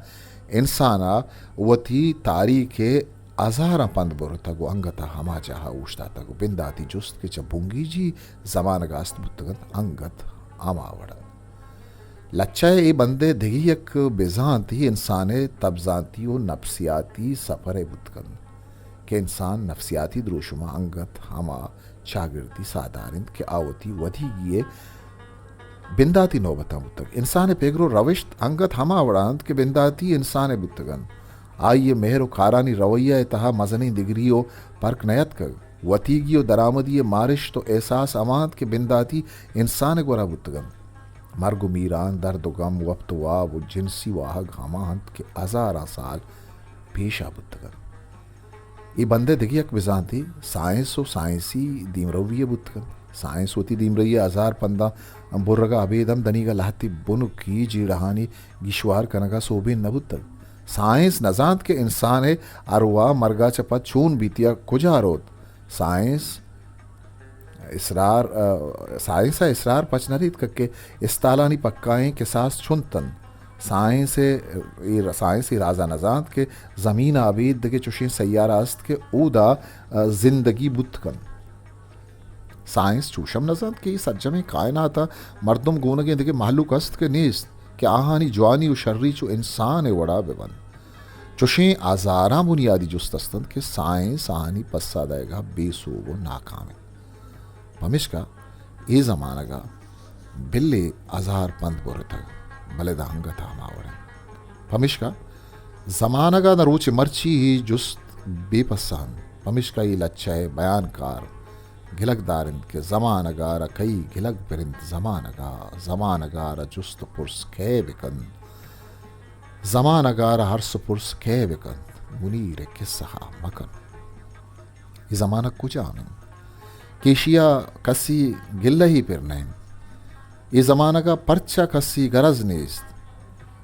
انسان ء وتی تاریخ ء ہزاراں پند برتگ و انگت ء ہما جاہ ء اوشتاتگ و بنداتی جست کہ چہ بنگیجی زمانگ ء است بوتگ انت، انگت ہما وڑ انت۔ لچہ ء اے بند ء دگہ یک بزانتی انسان ء تبزانتی و نفسیاتی سفر ء بوت کنت کہ انسان نفسیاتی دروشم ء انگت ہما چاگردی ساہدار انت کہ آ وتی ودیگی ء بنداتی نوبتاں بوتگ۔ انسان ء پگر و روشت انگت ہما وڑا انت کہ بنداتی انسان ء بوتگ انت۔ آئی ء مہر و کارانی رویہ ء تہا مزنیں دگری و پرک نیاتکگ۔ وتیگی و درآمدی ء مارشت و احساس ہما انت کہ بنداتی انسان ء گورا بوتگ انت۔ مرگ و میران، درد و غم، وپت و واب و جنسی واہگ ہما انت کہ ہزاراں سال پیشا بوتگ انت۔ اے بند ء دگہ یک بزانتے سائنس و سائنسی دیمروی ء بوتگ انت۔ سائنس وتی دیمروی ء ہزار پنداں برگ ء ابید ہم دنیگا لہتے بنکی جیڑہانی گیشوار کنگ ء سوبین نہ بوتگ۔ سائنس نزانت کہ انسان ء ارواہ مرگ ء چہ پد چون بیت یا کجا روت۔ سائنس اسرار، ء، سائنس ء اسرار پچ نہ ریتکگ کہ استالانی پکائیں کساس چنت انت۔ سائنس ء، اے ر-، سائنس اے راز ء نزانت کہ زمین ء ابید دگہ چشیں سیارہ است کہ اودا، ء، زندگی بوت کنت۔ سائنس چوشم نزانت کہ اے سرجمیں کائنات ء مردم گونگیں دگہ مہلوک است کہ نیست کہ آہانی جوانی و شری چو انسان ء وڑا بہ بنت۔ چشیں ہزاراں بنیادی جست است انت کہ سائنس آہانی پسہ دئیگ ء بے سوب و ناکام انت۔ پمیشکا اے زمانگ ء بلے ہزار پند برتگ، بلے داں انگت ہما وڑ انت۔ پمیشکا زمانگ ء داں روچ مرچی اے جست بے پسہ انت۔ پمیشکا اے لچہ ء بیان کار گلگ دار انت کہ زمانگ ء را کئی گلگ پر انت زمانگ ء، زمانگ ء را جست و پرس کئے بہ کنت؟ زمانگ ء را ارس و پرس کئے بہ کنت؟ منیر ء کسہ ء مہ کن۔ اے زمانگ کجام انت کہ ایشی ء کسی گلہ ہی پر نہ انت؟ اے زمانگ ء پرچا کسی گرز نیست؟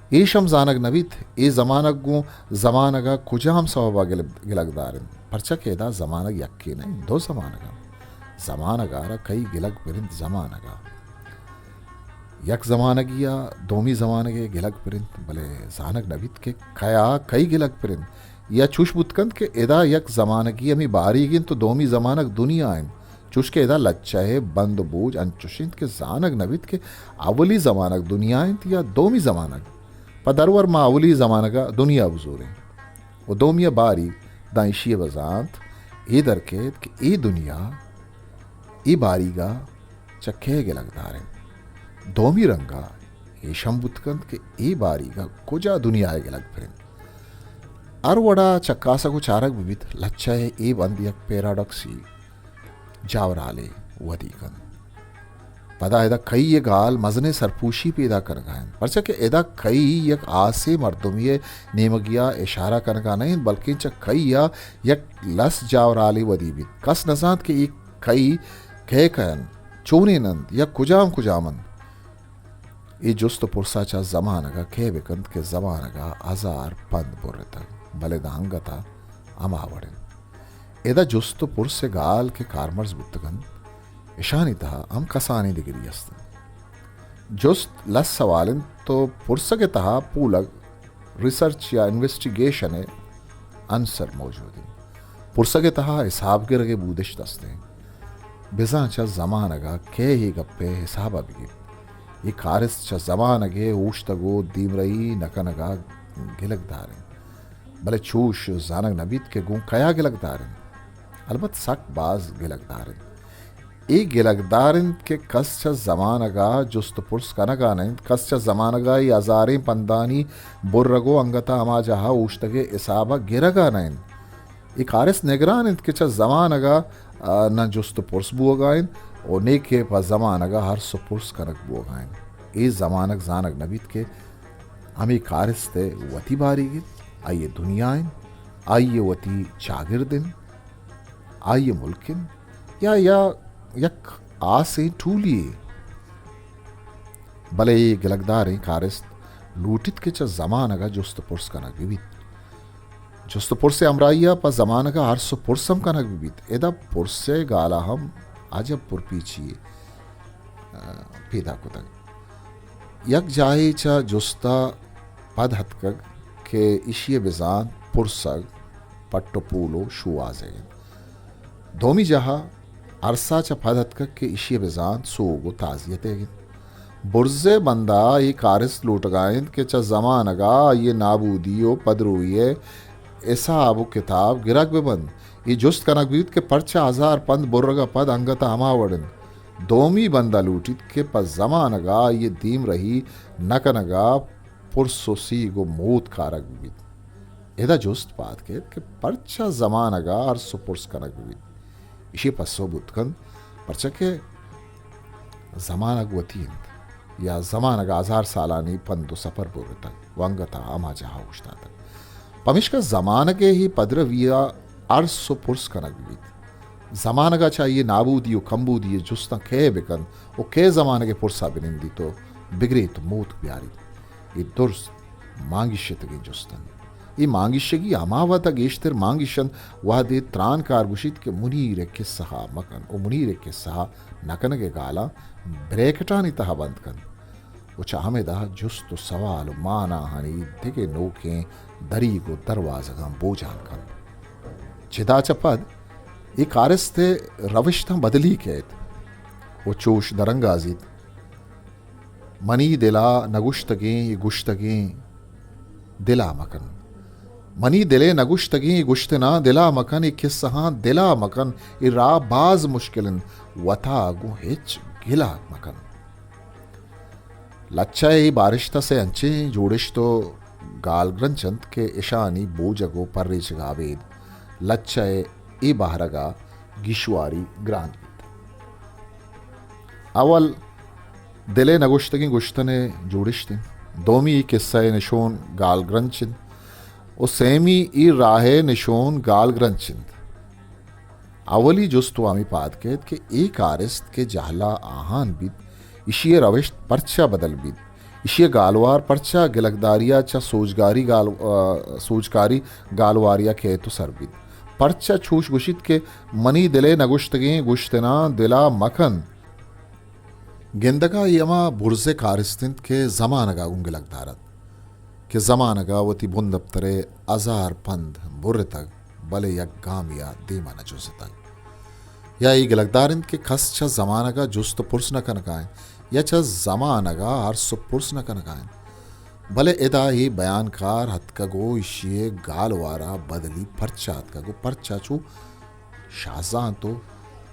ایش ہم زانگ نہ بیت، اے زمانگ گوں زمانگ ء کجام سوب ء گل-، گلگ دار انت؟ پرچا کہ ادا زمانگ یکے نہ انت، دو زمانگ انت۔ زمانگ ء را کئی گلگ پر انت زمانگ ء؟ یک زمانگی ء دومی زمانگ ء گلگ پر انت، بلے زانگ نہ بیت کہ کیا کئی گلگ پر انت۔ یا چوش بوت کنت کہ ادا یک زمانگی ہمے باریگ انت و دومی زمانگ دنیا انت۔ چوش کہ ادا لچہ ء بند و بوج انچوش انت کہ زانگ نہ بیت کہ اولی زمانگ دنیا انت یا دومی زمانگ۔ پہ درور ما اولی زمانگ ء دنیا بزوریں و دومی ء باریگ۔ داں ایشی ء بزانت اے در کیت کہ اے دنیا، اے باریگ ء چہ کئے گلگ دار انت؟ دومی رنگ ء ایش ہم بوت کنت کہ اے باریگ ء کجا دنیا ء گلگ پر انت؟ ہر وڑا چکاسگ و چارگ بہ بیت، لچہ ء اے بند یک پیراڈاکسی جاورالے ودی کنت۔ پدا ادا کئی ء گال مزنیں سرپوشی پیدا کنگا انت، پرچا کہ ادا کئی یک آسے مردمی ء نیمگی ء اشارہ کنگا نہ انت، بلکیں چہ کئی ء یک لس جاورالے ودی بیت۔ کس نزانت کہ اے کئی کئے کئے انت، چونین انت یا کجام کجام انت۔ اے جست و پرسا چہ زمانگ ء کئے بہ کنت کہ زمانگ ء ہزار پند برتگ، بلے داں انگت ء ہما وڑ انت۔ ادا جست و پرس ء گال کہ کارمرز بوتگ انت، اشانی تہا ہم کسانیں دگری است انت۔ جست لس سوال انت تو پرسگ ء تہا پولگ، ریسرچ یا انویسٹیگیشن ء عنصر موجود انت۔ پرسگ ء تہا حساب گرگ ء بودشت است انت۔ بزاں چہ زمانگ ء کئے اے گپ ء حساب ء بگیپت۔ اے کارست چہ زمانگ ء اوشتگ و دیمرئی نہ کنگ ء گلگ دار انت۔ بلے چوش زانگ نہ بیت کہ گوں کیا گلگ دار انت۔ البت سک باز گلگ دار انت۔ اے گلگدار انت کہ کس چہ زمانگ ءَ جست ءُ پرس کنگ ءَ نہ انت، کس چہ زمانگ ءَ اے ہزاریں پندانی برگ ءُ انگت ءَ ہما جاہ ءَ اوشتگ ءِ حساب ءَ گرگ ءَ نہ انت۔ اے کارست نگران انت کہ چہ زمانگ ءَ، آ، نہ جست ءُ پرس بوگ ءَ انت ءُ نئیکہ پہ زمانگ ءَ ارس ءُ پرس کنگ بوگ ءَ انت۔ اے زمانگ زانگ نہ بیت کہ ہمے کارست ءِ وتی باریگ انت، آئی ءِ دنیا انت، آئی ءِ وتی چاگرد انت، آئی ءِ ملک انت یا، یا یک آسیں ٹولی یے۔ بلے اے گلگداریں کارست لوٹیت کہ چہ زمانگ ءَ جست ءُ پرس کنگ بہ بیت۔ جست ءُ پرس ءِ ہمراہی ءَ پہ زمانگ ءَ ارس ءُ پرس ہم کنگ بہ بیت۔ ادا پرس ءِ گال ءَ ہم عجب پرپیچی یے، آ، پیدا کتگ۔ یک جاہے چہ جست ءَ پد اتکگ کہ ایشی ءِ بزانت پرسگ پٹ ءُ پول ءُ شوہازگ انت۔ دومی جاہ ءَ ارس ءَ چہ پد اتکگ کہ ایشی ءِ بزانت سوگ ءُ تعزیتگ انت۔ برز ءِ بند ءَ اے کارست لوٹگ ءَ انت کہ چہ زمانگ ءَ آئی ءِ نابودی ءُ پدروئی ءِ حساب ءُ کتاب گرگ بہ بنت۔ اے جست کنگ بیت کہ پرچا ہزار پند برگ ءَ پد انگت ءَ ہما وڑ انت۔ دومی بند ءَ لوٹیت کہ پہ زمانگ ءَ آئی ءِ دیمرہی نہ کنگ ءَ پرس ءُ سیگ ءُ موت کارگ بہ بیت۔ ادا جست پاد کیت کہ پرچا زمانگ ءَ ارس ءُ پرس کنگ بہ بیت؟ ایشی ءِ پسو بوت کنت، پرچا کہ زمانگ وتی انت یا زمانگ ءَ ہزار سالانی پند ءُ سپر برتگ ءُ انگت ءَ ہما جاہ ءَ اوشتاتگ۔ پمیشکا زمانگ ءِ اے پدروی ءَ ارس ءُ پرس کنگ بہ بیت۔ زمانگ ءَ چہ آئی ءِ نابودی ءُ کمبودی ءِ جستاں کئے بہ کنت ءُ کئے زمانگ ءِ پرس ءَ بہ نندیت ءُ بگریت ءُ موت بیاریت؟ اے درست مانگیشتگیں جست انت۔ اے مانگیشگی ہما وہد ءَ گیشتر مانگیش انت، وہدے ترانکار گوشیت کہ منیر ءِ کسہ ءَ مکن ءُ منیر ءِ کسہ ءَ نہ کنگ ءِ گالاں بریکٹانی تہا بند کنت ءُ چہ ہمدا جست ءُ سوال ءُ ماناہانی دگہ نوکیں دریگ ءُ دروازگاں بوجان کنت۔ چدا چہ پد اے کارست ءِ روشتاں بدلی کئیت ءُ چوش درانگازیت، منی دل ءَ نگوشتگیں اے گوشتگیں دل ءَ مکن۔ منی دل ءِ نگوشتگیں اے گوشتناں دل ءَ مکن، اے کسہاں دل ءَ مکن، اے راہ باز مشکل انت، وت ءَ گوں ہچ گل ءَ مکن۔ لچہ ءِ اے بارشت ءَ سئے انچیں جوڑشت ءُ گالگرنچ انت کہ اشانی بوجگ ءُ پریچگ ءَ ابید لچہ ءِ اے بہرگ ءَ گیشواری گران بیت۔ اول دل ءِ نگوشتگیں گوشتن ءِ جوڑشت انت، دومی اے کسہ ءِ نشون گالگرنچ انت ءُ سیمی اے راہ ءِ نشون گالگرنچ انت۔ اولی جست وَ ہمے پاد کئیت کہ اے کارست کہ جہل ءَ آہان بیت، ایشی ءِ روشت پرچا بدل بیت؟ ایشی ءِ گالوار پرچا گلگداری ءَ چہ سوجگاری گال-، آ، سوجکاری گالواری ءَ کئیت ءُ سر بیت؟ پرچا چوش گوشیت کہ منی دل ءِ نگوشتگیں گوشتناں دل ءَ مکن؟ گندگ ءَ اے ہما برز ءِ کارست انت کہ زمانگ ءَ گوں گلگ دارت، کہ زمانگ ءَ وتی بندپتر ءِ ہزار پند برتگ، بلے یک گامے ءَ دیم ءَ نہ جنزتگ۔ یا اے گلگدار انت کہ کس چہ زمانگ ءَ جست ءُ پرس نہ کنگ ءَ انت یا چہ زمانگ ءَ ارس ءُ پرس نہ کنگ ءَ انت۔ بلے ادا اے بیانکار اتکگ ءُ ایشی ءِ گالوار ءَ بدلی پرچا اتکگ ءُ پرچا چو شہزانت ءُ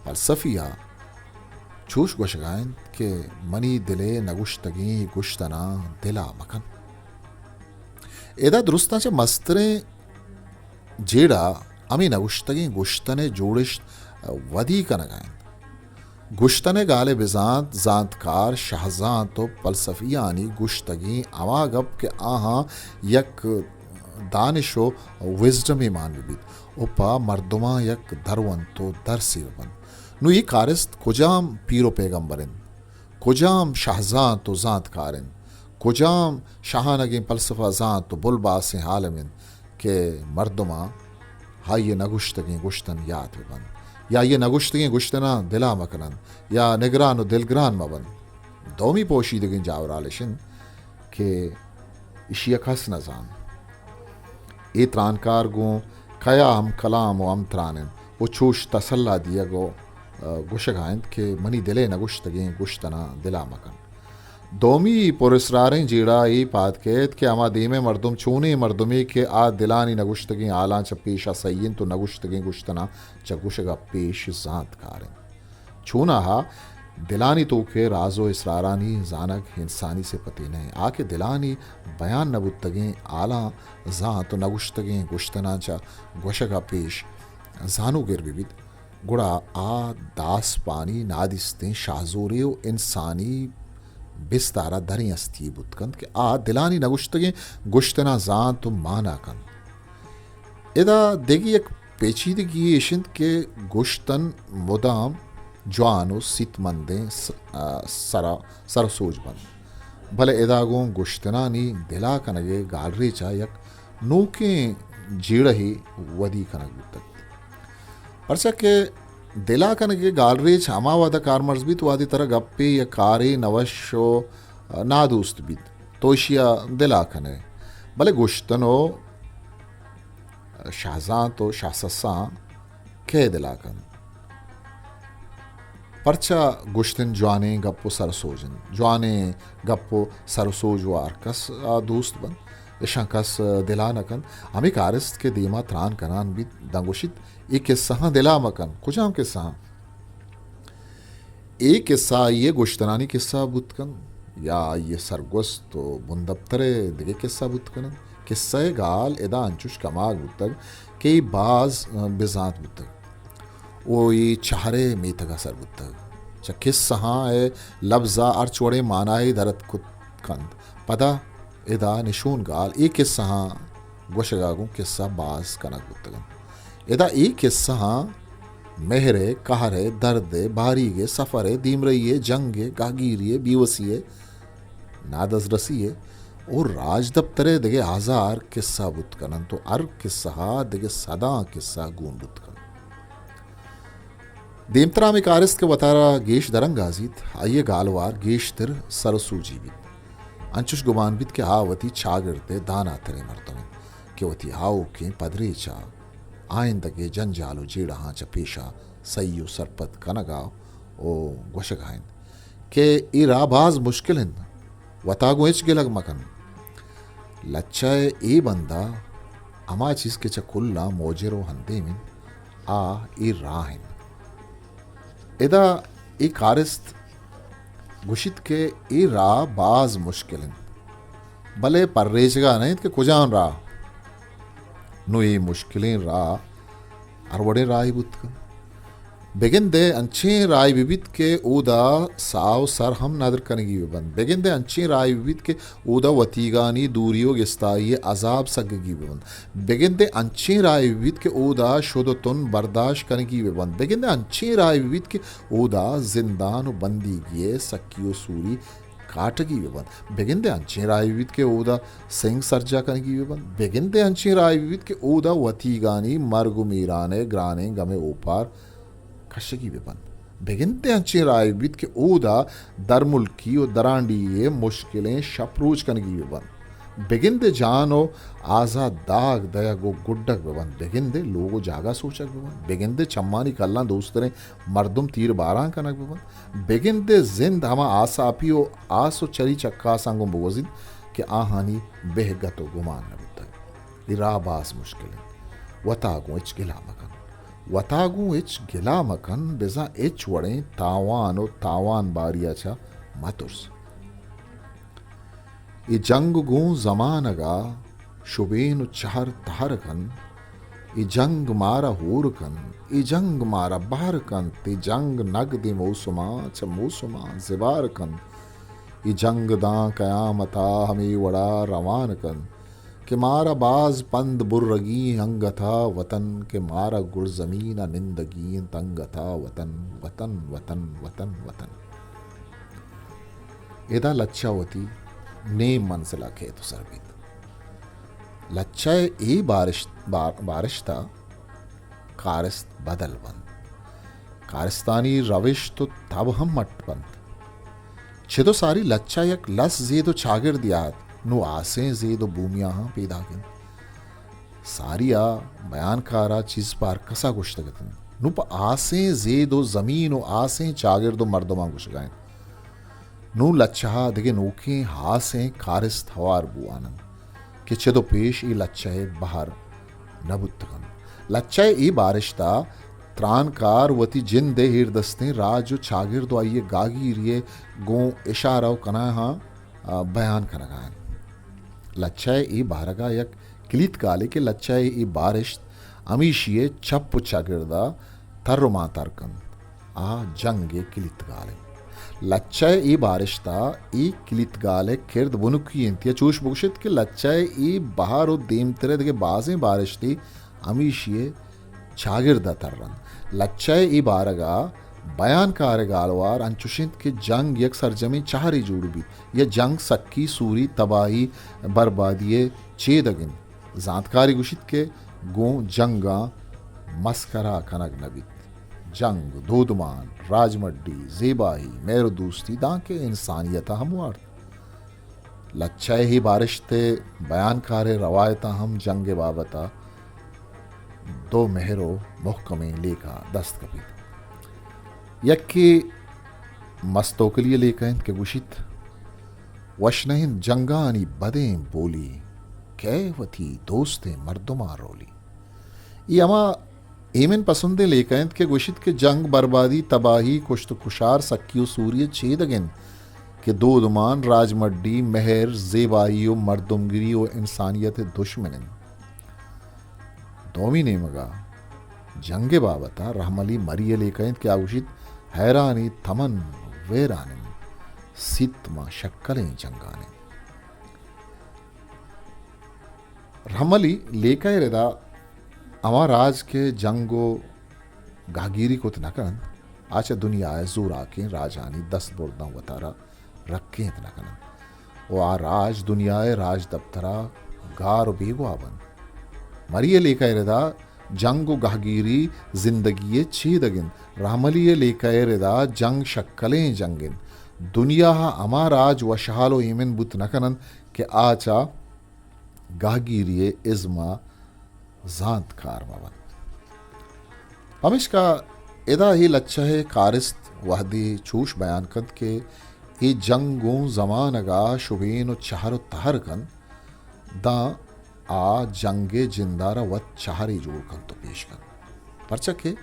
پلسفی ءَ چوش گوشگ ءَ انت کہ منی دل ءِ نگوشتگیں گوشتناں دل ءَ مکن۔ ادا درستاں چہ مستریں جیڑہ ہمے نگوشتگیں گوشتن ءِ جوڑشت ودی کنگ ءَ انت۔ گوشتن ءِ گال ءِ بزانت، زانتکار، شہزانت ءُ پلسفیانی گوشتگیں ہما گپ کہ آہاں یک دانش ءُ وزڈمے مان بہ بیت ءُ پہ مردماں یک درونت ءُ درسے بہ بنت۔ نوں اے کارست کجام پیر ءُ پیگمبر انت؟ کجام شہزانت ءُ زانتکار انت؟ کجام شہانگیں پلسفہ زانت ءُ بلباسیں عالم انت کہ مردماں آئی ءِ نگوشتگیں گوشتن یات بہ بنت یا آئی ءِ نگوشتگیں گوشتناں دل ءَ مہ کننت یا نگران ءُ دلگران مہ بنت؟ دومی پوشیدگیں جاورال اش انت کہ ایشی ءَ کس نہ زانت۔ اے ترانکار گوں کیا ہم کلام ءُ ہم تران انت ءُ چوش تسلا دیگ ءُ، آ، گوشگ ءَ انت کہ منی دل ءِ نگوشتگیں گوشتناں دل ءَ مہ کن۔ دومی پر اسراریں جیڑہ اے پاد کئیت کہ ہما دیم ءِ مردم چونیں مردمے کہ آ دلانی نگوشتگیں حالاں چہ پیش ءَ سہی انت ءُ نگوشتگیں گوشتناں چہ گوشگ ءَ پیش زانتکار انت۔ چوناہا دلانی توکے راز و اسرارانی زانگ انسانی سپتے نہ انت۔ آ کہ دلانی بیان نہ بوتگیں حالاں زانت و نہ گوشتگیں گوشتناں چہ گوشگا پیش زانوگر بہ بیت، گڑا آ داسپانی نادیستیں شاہزورے و انسانی بستارا دریں ہستیے بوت کنت کہ آ دلانی نہ گوشتگیں گوشتناں زانت و مانا کنت۔ ادا دگہ یک پیچیدگی ایش انت کہ گوشتن مدام جوان و سیتمندیں س-، آ، سرا، سر و سوج بنت، بلے ادا گوں گوشتنانی دلا کنگے گالریچا یک نوکیں جیڑہے ودی کنگ بوتگ۔ پرچا کہ دلا کنگے گالریچ ہما وہدا کارمرز بیت، وہدے ترا گپے یا کارے نوش و نادوست بیت، تو اشیا دلا کنئے۔ بلے گوشتن و شاہزانت و شاہسساں کئے دلا کنت؟ پرچا گوشتن جوانیں گپ و سر سوج انت؟ جوانیں گپ و سر سوج و ہر کس آ دوست بنت، اشاں کس دلا نہ کنت۔ ہمے کارست کہ دیما تران کنان بیت، داں گوشیت، اے کسہاں دلا مکن۔ کجام کسہاں؟ اے کسہ آئی ء گوشتنانی کسہ بوت کنت یا آئی ء سرگوست و بندپتر ء دگہ کسہ بوت کنت؟ کسہ ء گال ادا انچوش کماگ بوتگ کہ اے باز بزانت بوتگ و اے چہر ء میتگ ء سر بوتگ۔ چہ کسہاں ء لبز ء ہرچ وڑیں مانائے در اتک کت کنت۔ پدا ادا نشون گال اے کسہاں گوشگ ء گوں کسہ باز کنگ بوتگ انت۔ ادا اے کسہاں مہر ء، قہر ء، درد ء، باریگ ء، سفر ء، دیمرئی ء، جنگ ء، گہگیری ء، بیوسی ء، نادزرسی ء و راجدپتر ء دگہ ہزار کسہ بوت کن انت و ہر کسہ ء دگہ صداں کسہ گون بوت کن انت۔ دیمترا ہمے کارست کہ وتارا گیش درنگازیت، آئی ء گالوار گیشتر سر و سوجی بیت۔ انچش گمان بیت کہ آ وتی چاگرد ء داناتریں مردم انت کہ وتی آؤکیں پدریچ ء آئندگے جنجال و جیڑہاں چہ پیشا سہی و سرپد کنگا و گوشگا انت کہ اے راہ باز مشکل انت، وتا گوں ہچ گلگ مکن۔ لچہ ء اے بندا ہما چیز کہ چہ کلاں موجر و ہندیم انت، آ اے راہ انت۔ ادا اے کارست گوشیت کہ اے راہ باز مشکل انت، بلے پریچگا نہ انت کہ کجام راہ۔ نوں اے مشکلیں راہ ہر وڑیں راہے بوت کنت۔ بگندئے انچیں راہے بہ بیت کہ اودا ساہ و سر ہم ندر کنگی بہ بنت۔ بگندئے انچیں راہے بہ بیت کہ اودا وتیگانی دوری و گستائی ء عذاب سگگی بہ بنت۔ بگندئے انچیں راہے بہ بیت کہ اودا شد و تن برداشت کنگی بہ بنت۔ بگندئے انچیں راہے بہ بیت کہ اودا زندان و بندیگی ء سکی و سوری کاٹگی بہ بنت۔ بگندئے انچیں راہے بہ بیت کہ اودا سنگ سرجاہ کنگی بہ بنت۔ بگندئے انچیں راہے بہ بیت کہ اودا وتیگانی مرگ و میران ء گرانیں گم ء اوپار کشگی بہ بنت۔ بگندئے انچیں راہے بہ بیت کہ اودا درملکی و درانڈیھی ء مشکلیں شپ روچ کنگی بہ بنت۔ بگندئے جان و آزات داگ دئیگ و گڈگ بہ بنت۔ بگندئے لوگ و جاگہ سوچگ بہ بنت۔ بگندئے چمانی کلاں دوستریں مردم تیر باران کنگ بہ بنت۔ بگندئے زند ہما آساپی و آس و چری چکاساں گوں بگوزیت کہ آہانی بہگت و گمان نہ بوتگ۔ اے راہ باز مشکل انت۔ وتا گوں ہچ گلا مکن۔ وتا گوں ہچ گلا مکن، بزاں ہچ وڑیں تاوان و تاوان باری ء چہ مترس۔ اے جنگ گوں زمانگ ء شبین و چہر تہر کنت۔ اے جنگ مارا ہور کنت۔ اے جنگ مارا بہر کنت۔ اے جنگ نگدیں موسماں چہ موسماں زبار کنت۔ اے جنگ داں قیامت ء ہمے وڑا روان کنت کہ مارا باز پند برگی انگت ء وطن، کہ مارا گڑزمین ء نندگی انت انگت ء وطن، وطن، وطن، وطن، وطن۔ ادا لچہ وتی نیم منزل ء کیت و سر بیت۔ لچہ ء اے بارشت، بار-، بارشت ء کارست بدل بنت۔ کارستانی روشت و تب ہم مٹ بنت۔ چد و ساری لچہ یک لس زید و چاگردے ات، نوں آسیں زید و بومیاہاں پیداک انت۔ ساری ء بیانکار ء چیز پہ ہرکس ء گوشتگ ات انت۔ نوں پہ آسیں زید و زمین و آسیں چاگرد و مردماں گوشگا انت۔ نوں لچہ ء دگہ نوکیں ہاسیں کارست ہوار بوان انت کہ چد و پیش اے لچہ ء بہر نہ بوتگ انت۔ لچہ ء اے بارشت ء ترانکار وتی جند ءِ ایردستیں راج ءُ چاگرد ءُ آئی ءِ گہگیری ءَ گوں اشارہ ءُ کناہاں، آ، بیان کنگ ءَ انت۔ لچہ ءِ اے بارگ ءَ یک کلیت گالے کہ لچہ ءِ اے بارشت ہمیشی ءِ چپ ءُ چاگرد ءَ تر ءُ ماتر کنت، آ جنگ ءِ کلیت گال انت۔ لچہ ءِ اے بارشت ءَ اے کلیت گال ءِ کرد بنکی انت، یا چوش بگوشت کہ لچہ ءِ اے بہر ءُ دیمتر ءِ دگہ بازیں بارشتے ہمیشی ءِ چاگرد ءَ تر انت۔ لچہ ءِ اے بارگ ءَ بیانکار ءِ گالوار انچوش انت کہ جنگ یک سرجمیں چہرے جوڑ بیت، یا جنگ سکی، سوری، تباہی، بربادی ءِ چیدگ انت۔ زانتکارے گوشیت کہ گوں جنگاں مسکرا کنگ نہ بیت۔ جنگ، دودمان، راجمڈی، زیباہی، مہر ءُ دوستی، دانکہ انسانیت ءَ ہم وارت۔ لچہ ءِ بارشت ءِ بیانکار ءِ روایتاں ہم جنگ ءِ بابت ءَ دو مہر ءُ مہکمیں لیکہ دست کپیت۔ یکے مستوکلی ءِ لیکہ انت کہ گوشیت، وش نہ انت جنگانی بدیں بولی، کئے وتی دوستیں مردماں رولی۔ اے ہما ایمن پسندیں لیکہ انت کہ گوشیت کہ جنگ، بربادی، تباہی، کشت ءُ کشار، سکی ءُ سوری ءِ چیدگ انت کہ دودمان، راجمڈی، مہر، زیبائی ءُ مردمگری ءُ انسانیت ءِ دشمن انت۔ دومی نیمگ ءَ جنگ ءِ بابت ءَ رحم علی مری ءِ لیکہ انت کہ آ گوشیت، حیرانی تمن ویران انت، سیت ماں شکلیں جنگان انت۔ رحم علی لیکہ ءِ ردا ہما راج کہ جنگ ءُ گہگیری کت نہ کننت، آ چہ دنیا ءِ زوراکیں راجانی دست برداں وتارا رکینت نہ کننت ءُ آ راج دنیا ءِ راجدپتر ءَ گار ءُ بیگواہ بنت۔ مری ءِ لیکہ ءِ ردا جنگ ءُ گہگیری زندگی ءِ چیدگ انت۔ رحم علی ءِ لیکہ ءِ ردا جنگ شکلیں جنگ انت۔ دنیا ءَ ہما راج وشحال ءُ ایمن بوت نہ کننت کہ آ چہ گہگیری ءِ ازم ءَ زانتکار مہ بنت۔ پمیشکا ادا اے لچہ ءِ کارست وہدے چوش بیان کنت کہ اے جنگ گوں زمانگ ءَ شبین ءُ چہر ءُ تہر کنت، داں آ جنگ ءِ جند ءَ را وت چہرے جوڑ کنت ءُ پیش کنت۔ پرچا کہ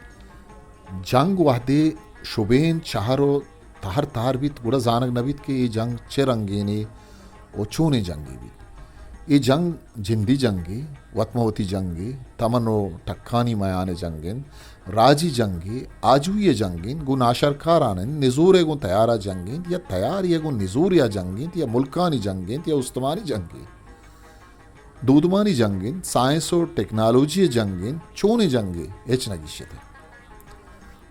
جنگ وہدے شبین، چہر ءُ تہر تہر بیت، گڑا زانگ نہ بیت کہ اے جنگ چہ رنگینے ءُ چونیں جنگے بیت۔ اے جنگ جندی جنگے، وت ماں وتی جنگے، تمن ءُ ٹکانی میان ءِ جنگ انت، راجی جنگے، آجوئی ءِ جنگ انت، گوں ناشرکاران انت، نزورے گوں تیار ءَ جنگ انت، یا تیارے ءَ گوں نزورے ءَ جنگ انت، یا ملکانی جنگ انت، یا استمانی جنگے۔ دودمانی جنگ انت، سائنس ءُ ٹیکنالوجی ءِ جنگ انت، چونیں جنگے، ہچ نہ گیشیت۔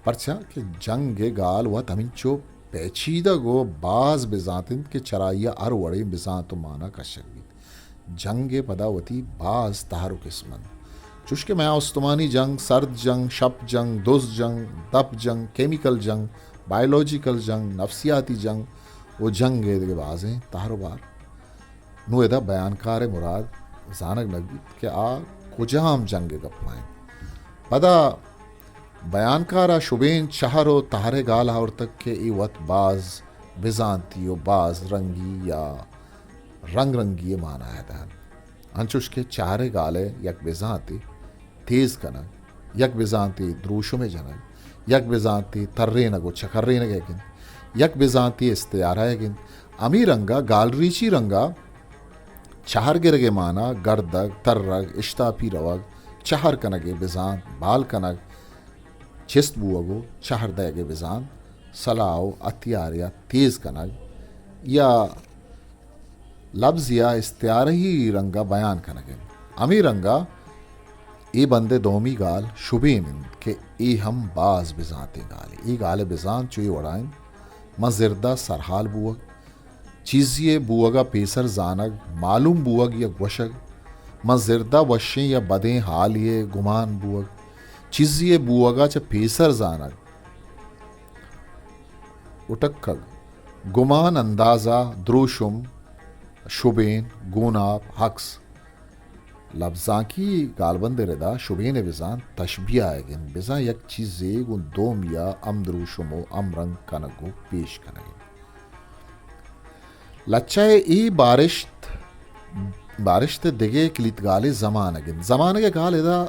پرچا کہ جنگ ءِ گال وت ہمینچو پیچیدگ ءُ باز بزانت انت کہ چرائی ءَ ہر وڑیں بزانت ءُ مانا کشگ بیت۔ جنگ ءِ پدا وتی باز تہر ءُ قسم انت۔ چوش کہ میان استمانی جنگ، سرد جنگ، شپ جنگ، دز جنگ، دپ جنگ، کیمیکل جنگ، بائیولوجیکل جنگ، نفسیاتی جنگ ءُ جنگ ءِ دگہ بازیں تہر ءُ بار۔ نوں ادا بیانکار ءِ مراد زانگ نہ بیت کہ آ کجام جنگ ءِ گپ ءَ انت۔ پدا بیانکار ءَ شبین چہر ءُ تہر ءِ گال آورتگ کہ اے وت باز بزانتی ءُ باز رنگی یا رنگ رنگی ءِ مانا ءَ دنت۔ انچوش کہ چہر ءِ گال ءِ یک بزانتے تیز کنگ، یک بزانتے دروشم ءِ جنگ، یک بزانتے ترینگ ءُ چکرینگ ئیگ انت، یک بزانتے استعارہ ئیگ انت۔ ہمے رنگ ءَ گالریچی رنگ ءَ چہر گرگ ءِ مانا گردگ، ترگ، اشتاپی روگ، چہر کنگ ءِ بزانت، بال کنگ، چست بوگ ءُ چہر دئیگ ءِ بزانت، سلاہ ءُ ہتیارے ءَ تیز کنگ یا لبزے ءَ استعارہی رنگ ءَ بیان کنگ انت۔ ہمے رنگ ءَ اے بند ءِ دومی گال شبین انت کہ اے ہم باز بزانتیں گالے۔ اے گال ءِ بزانت چو اے وڑا انت: ماں زرد ءَ سرحال بوگ، چیزے ءِ بوگ ءَ پیسر زانگ، معلوم بوگ یا گوشگ۔ ماں زرد ءَ وشیں یا بدیں حالے ءِ گمان بوگ، چیزے ءِ بوگ ءَ چہ پیسر زانگ۔ اٹکگ، گمان، اندازہ، دروشم، شبین، گوناپ، عکس۔ لبزانکی گالبند ءِ ردا شبین ءِ بزانت تشبیہ ئیگ انت، بزاں یک چیزے گوں دومی ءَ ہمدروشم ءُ ہمرنگ کنگ ءُ پیش کنگ انت۔ لچہ ءِ اے بارشت، بارشت ءِ دگہ کلیت گالے زمانگ انت۔ زمانگ ءِ گال ادا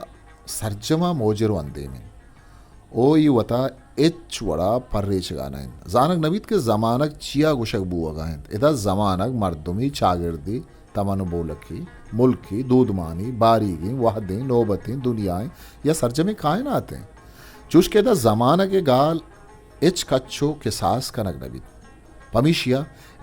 سرجم ءَ موجر ءُ اندیم انت۔ او ای وتا ہچ وڑا پریچگا نہ انت۔ زانگ نہ بیت کہ زمانگ چیا گوشگ بوگا انت۔ ادا زمانگ مردمی، چاگردی، تمن و بولکی، ملکی، دودمانی، باریگیں، وہدیں، نوبتیں، دنیائیں یا سرجمیں کائناتیں۔ چوش کہ ادا زمانگ گال ہچ کچ و کساس کنگ نہ بیت۔ پمیشیا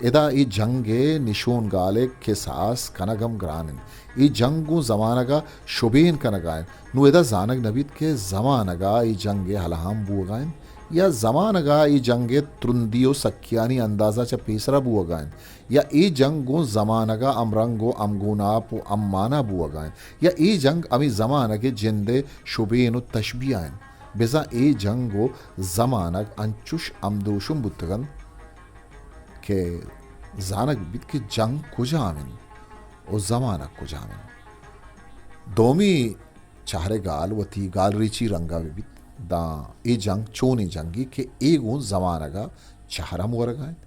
ادا اے جنگ ء نشون گال ء کساس کنگ ہم گران انت۔ اے جنگ گوں زمانگ ء شبین کنگ ء انت۔ نوں ادا زانگ نہ بیت کہ زمانگ ء اے جنگ ء ہلاہم بوگ ء انت یا زمانگ ء اے جنگ ء ترندی و سکیانی اندازہ چہ پیسرا بوگ ء انت یا اے جنگ گوں زمانگ ء ہمرنگ و ہمگوناپ و ہممانا بوگ ء انت یا اے جنگ ہمے زمانگ ء جند ء شبین و تشبیہ انت۔ بزاں اے جنگ و زمانگ انچوش ہمدروشم بوتگ انت کہ زانگ بیت کہ جنگ کجام انت و زمانگ کجام انت۔ دومی چہرے گال وتی گالریچی رنگا بہ بیت، داں اے جنگ چونیں جنگے کہ اے گوں زمانگا چہر ہم ورگا انت،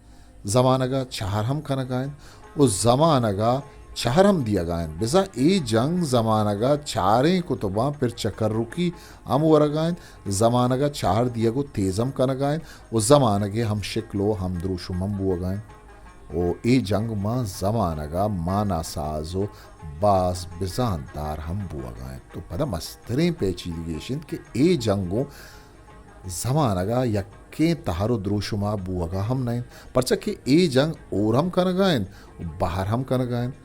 زمانگا چہر ہم کنگا انت و زمانگا چہر ہم دیگا انت۔ بزاں اے جنگ زمانگا چاریں کتباں پر چکرکی ہم ورگا انت، زمانگا چہر دیگ و تیز ہم کنگا انت و زمانگے ہم شکل و ہم دروشم ہم بوگا انت۔ و اے جنگ ماں زمانگا مانا ساز و باز بزانتدار ہم بوگا انت۔ و پدا مستریں پیچیدگی اش انت کہ اے جنگ و زمانگ ء یکیں تہر و دروشم ء بوہگ ء ہم نہ انت، پرچا کہ اے جنگ ہور ہم کنگ ء انت و بہر ہم کنگ ء انت۔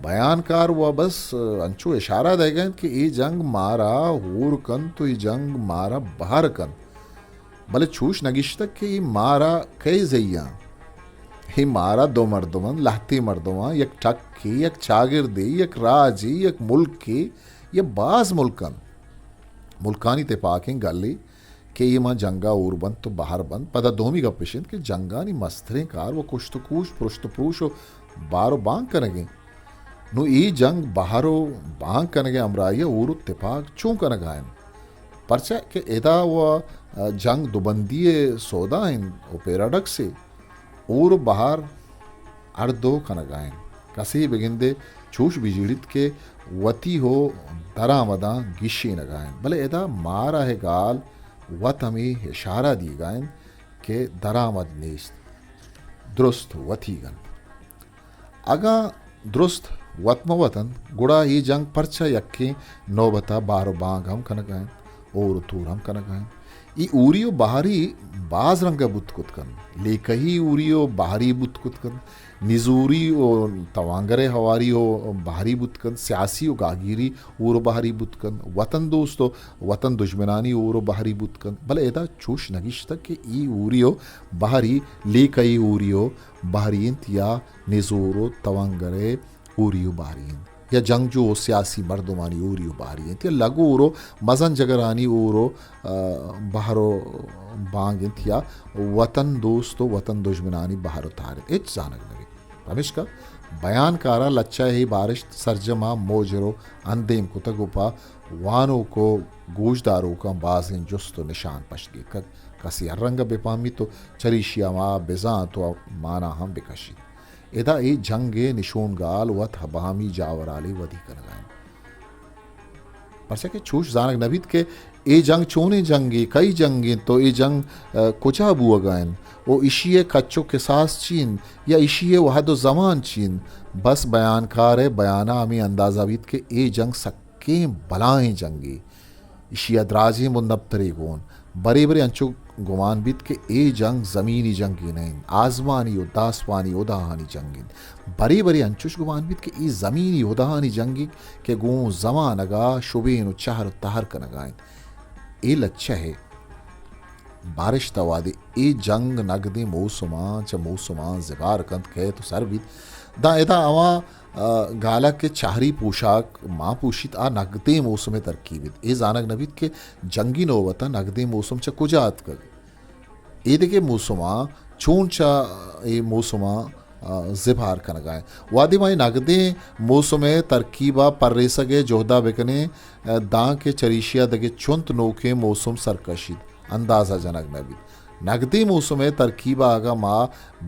بیانکار و بس انچو اشارہ دئیگ ء انت کہ اے جنگ مارا ہور کنت و اے جنگ مارا بہر کنت، بلے چوش نگشتگ کہ اے مارا کئے زیاں؟ اے مارا دو مردم انت، لہتے مردماں، یک ٹکے، یک چاگردے، یک راجے، یک ملکے یا باز ملک انت۔ ملکانی تپاکیں گلے کہ اے ماں جنگا ہور بنت و بہر بنت۔ پدا دومی گپ اش انت کہ جنگانی مستریں کار و کشت و کوش، پرشت و پروش و بار و بانگ کنگ انت۔ نوں اے جنگ بہر و بانگ کنگ ء ہمراہی ء ہور و تپاک چون کنگ ء انت؟ پرچا کہ ادا و جنگ دوبندی ء سودا انت و پیراڈکسے۔ ہور و بہر ہر دو کنگا انت۔ کسے بگندے چوش بجیڑیت کہ وتی ہو درآمداں گیشینگا انت، بلے ادا مارا ہے گال وت ہمے اشارہ دیگا انت کہ درآمد نیست، درست وتیگ انت۔ اگاں درست وت مہ وتنت، گڑا اے جنگ پرچا یکیں نوبتا بار و بانگ ہم کنگا انت، ہور و تور ہم کنگا انت؟ اے ہوری و بہری باز رنگا بوت کت کنت۔ لیکہی ہوری و بہری بوت کت کنت، نزوری و توانگرے ہواری و بہری بوت کنت، سیاسی و گہگیری ہور و بہری بوت کنت، وطن دوست و وطن دژمنانی ہور و بہری بوت کنت، بلے ادا چوش نگشتگ کہ اے ہوری و بہری لیکہی ہوری و بہری انت یا نزور و توانگرے ہوری و بہری انت یا جنگجو و سیاسی مردمانی ہوری و بہری انت یا لگور و مزن جگرانی ہور و، آ، بہر و بانگ انت یا وطن دوست و وطن دژمنانی بہر و تہر انت، ہچ زانگ نہ بیت۔ پمیشکا بیانکارا لچہ ء اے بارشت سرجم ء موجر و اندیم کتگ و پہ وانوک و گوشداروکاں بازیں جست و نشان پشت گیتکگ۔ کسے ہر رنگ ء بہ پہمیت و چریشی ء ما بزانت و مانا ہم بہ کشیت۔ ادا اے جنگ ء نشونگال وت ہبامی جاورالے ودی کنگ ء انت۔ پرچا کہ چوش زانگ نہ بیت کہ اے جنگ چونیں جنگے، کئی جنگ انت و اے جنگ، ء، کجا بوہگا انت و اشی ء کچ و کساس چی انت یا اشی ء وہد و زمان چی انت۔ بس بیانکار ء بیانا ہمے اندازہ بیت کہ اے جنگ سکیں بلاہیں جنگے۔ اشی ء دراجیں بندپترے گون۔ برے برے انچو گمان بیت کہ اے جنگ زمینی جنگے نہ انت، آزمانی و داسمانی ہداہانی جنگ انت۔ برے برے انچوش گمان بیت کہ اے زمینی ہداہانی جنگ انت کہ گوں زمانگ ء شبین و چہر و تہر کنگ ء انت۔ اے لچہ ء بارشت ء وہدے اے جنگ نگدیں موسماں چہ موسماں زبہر کنت، کئیت و سر بیت، داں ادا ہما، آ، گالک کہ چہری پوشاک مان پوشیت، آ نگدیں موسم ء ترکیب انت۔ اے زانگ نہ بیت کہ جنگی نوبت ء نگدیں موسم چہ کجا اتکگ؟ اے دگہ موسماں چون چہ اے موسماں، آ، زبہر کنگا انت؟ وہدے ما اے نگدیں موسم ء ترکیب ء پریسگ ء جہد ء بکنیں، آ، داں کہ چریشی ء دگہ چنت نوکیں موسم سر کشیت، اندازہ جنگ نہ بیت۔ نگدیں موسم ء ترکیب ء اگاں ما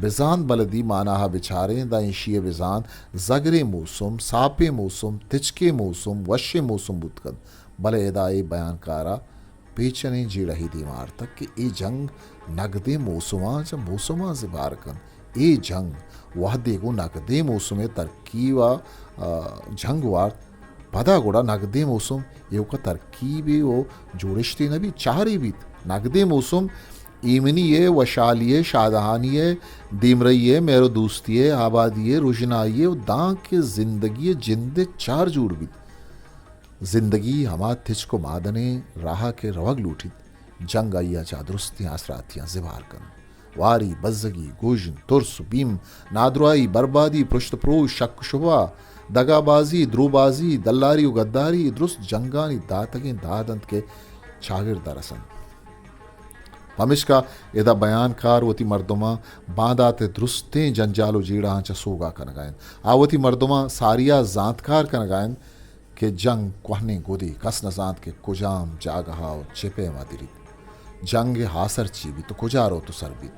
بزانت بلدی مانا ء بچاریں، داں ایشی ء بزانت زگریں موسم، ساپیں موسم، تچکیں موسم، وشیں موسم بوت کنت۔ بلے ادا اے بیانکار ء پیچنیں جیڑہے دیما آرتگ کہ اے جنگ نگدیں موسماں چہ موسماں زبہر کنت۔ اے جنگ وہدے گوں نگدیں موسم ءِ ترکیب ءَ، آ، جنگ وارت، پدا گڑا نگدیں موسم ایوک ءَ ترکیبے و جوڑشتے نہ بیت، چارے بیت۔ نگدیں موسم ایمنی ءِ، وشحالی ءِ، شادہانی ءِ، دیمرئی ءِ، مہر و دوستی ءِ، آبادی ءِ، رژنائی ءِ و دانکہ زندگی ءِ جند ءِ چار جوڑ بیت۔ زندگی ہما تچک و مادنیں راہ ءَ کہ روگ لوٹیت، جنگ آئی ءَ چہ درستیں آسراتیاں زبہر کنت۔ واری، بزگی، گژن، ترس، بیم، نادراہی، بربادی، پرشت پروش، شک و شبہ، دگہ بازی، دروبازی، دلاری و گداری، درست جنگانی داتگیں داد انت کہ چاگرد ءَ رسنت۔ پمشکا ادا بیانکار وتی مردماں باندات ءِ درستیں جنجال و جیڑہاں چہ سوگا کنگا انت۔ آ وتی مردماں ساریا زانتکار کنگا انت کہ جنگ کوہنیں گدے، کس نہ زانت کہ کجام جاگہا و چہ پیما دریت۔ جنگ ءِ آسر چی بیت و کجا روت و سر بیت،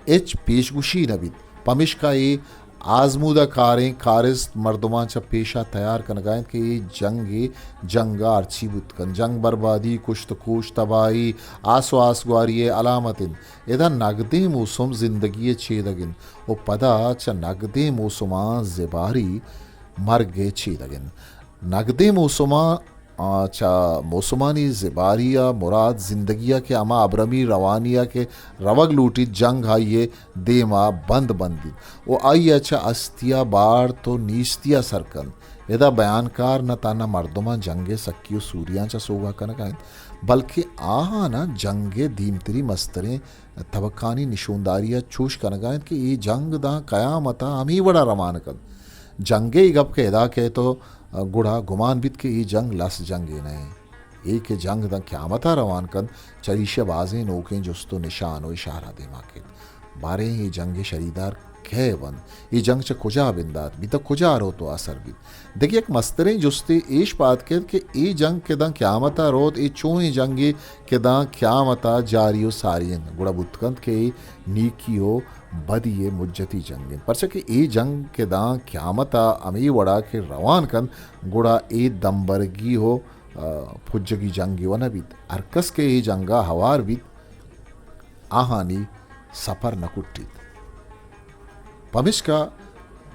ہچ پیشگوشی نہ بیت۔ پمیشکا اے آزمودہ کاریں کارست مردماں چہ پیشا تیار کنگا انت کہ اے جنگ ءِ جنگار چی بوت کنت۔ جنگ بربادی، کشت و کوش، تباہی، آس و آسگواری ءِ علامت انت۔ ادا نگدیں موسم زندگی ءِ چیدگ انت و پدا چہ نگدیں موسماں زباری مرگ ءِ چیدگ انت۔ نگدیں موسماں، آ، چہ موسمانی زباری ءَ مراد زندگی ءَ کہ ہما ابرمی روانی ءَ کہ روگ لوٹیت، جنگ آئی ءِ دیما بند بندیت و آئی ءَ چہ ہستی ءَ بارت و نیستی ءَ سر کنت۔ ادا بیانکار نہ تہنا مردماں جنگ ءِ سکی و سوریاں چہ سوگا کنگا انت، بلکیں آہاناں جنگ ءِ دیمتری مستریں تبکانی نشونداری ءَ چوش کنگا انت کہ اے جنگ داں قیامت ءَ ہمے وڑا روان کنت۔ جنگ ءِ اے گپ کہ ادا کئیت و گڑا گمان بیت کہ اے جنگ لس جنگے نہ انت۔ اے کہ جنگ داں قیامت ءَ روان کنت، چریشی ءَ بازیں نوکیں جست و نشان و اشارہ دیما کیت۔ باریں اے جنگ ءِ شریدار کئے بنت؟ اے جنگ چہ کجا بندات بیت و کجا روت و آسر بیت؟ دگہ یک مستریں جستے ایش پاد کیت کہ اے جنگ کہ داں قیامت ءَ روت، اے چونیں جنگے کہ داں قیامت ءَ جاری و ساری انت؟ گڑا بوت کنت کہ اے نیکی و بدی ءِ مجتی جنگ انت، پرچا کہ اے جنگ کہ داں قیامت ءَ ہمے وڑا کہ روان کنت، گڑا اے دمبرگی و، آ، پجگی جنگے و نہ بیت۔ ہرکس کہ اے جنگ ءَ ہوار بیت، آہانی سپر نہ کٹیت۔ پمیشکا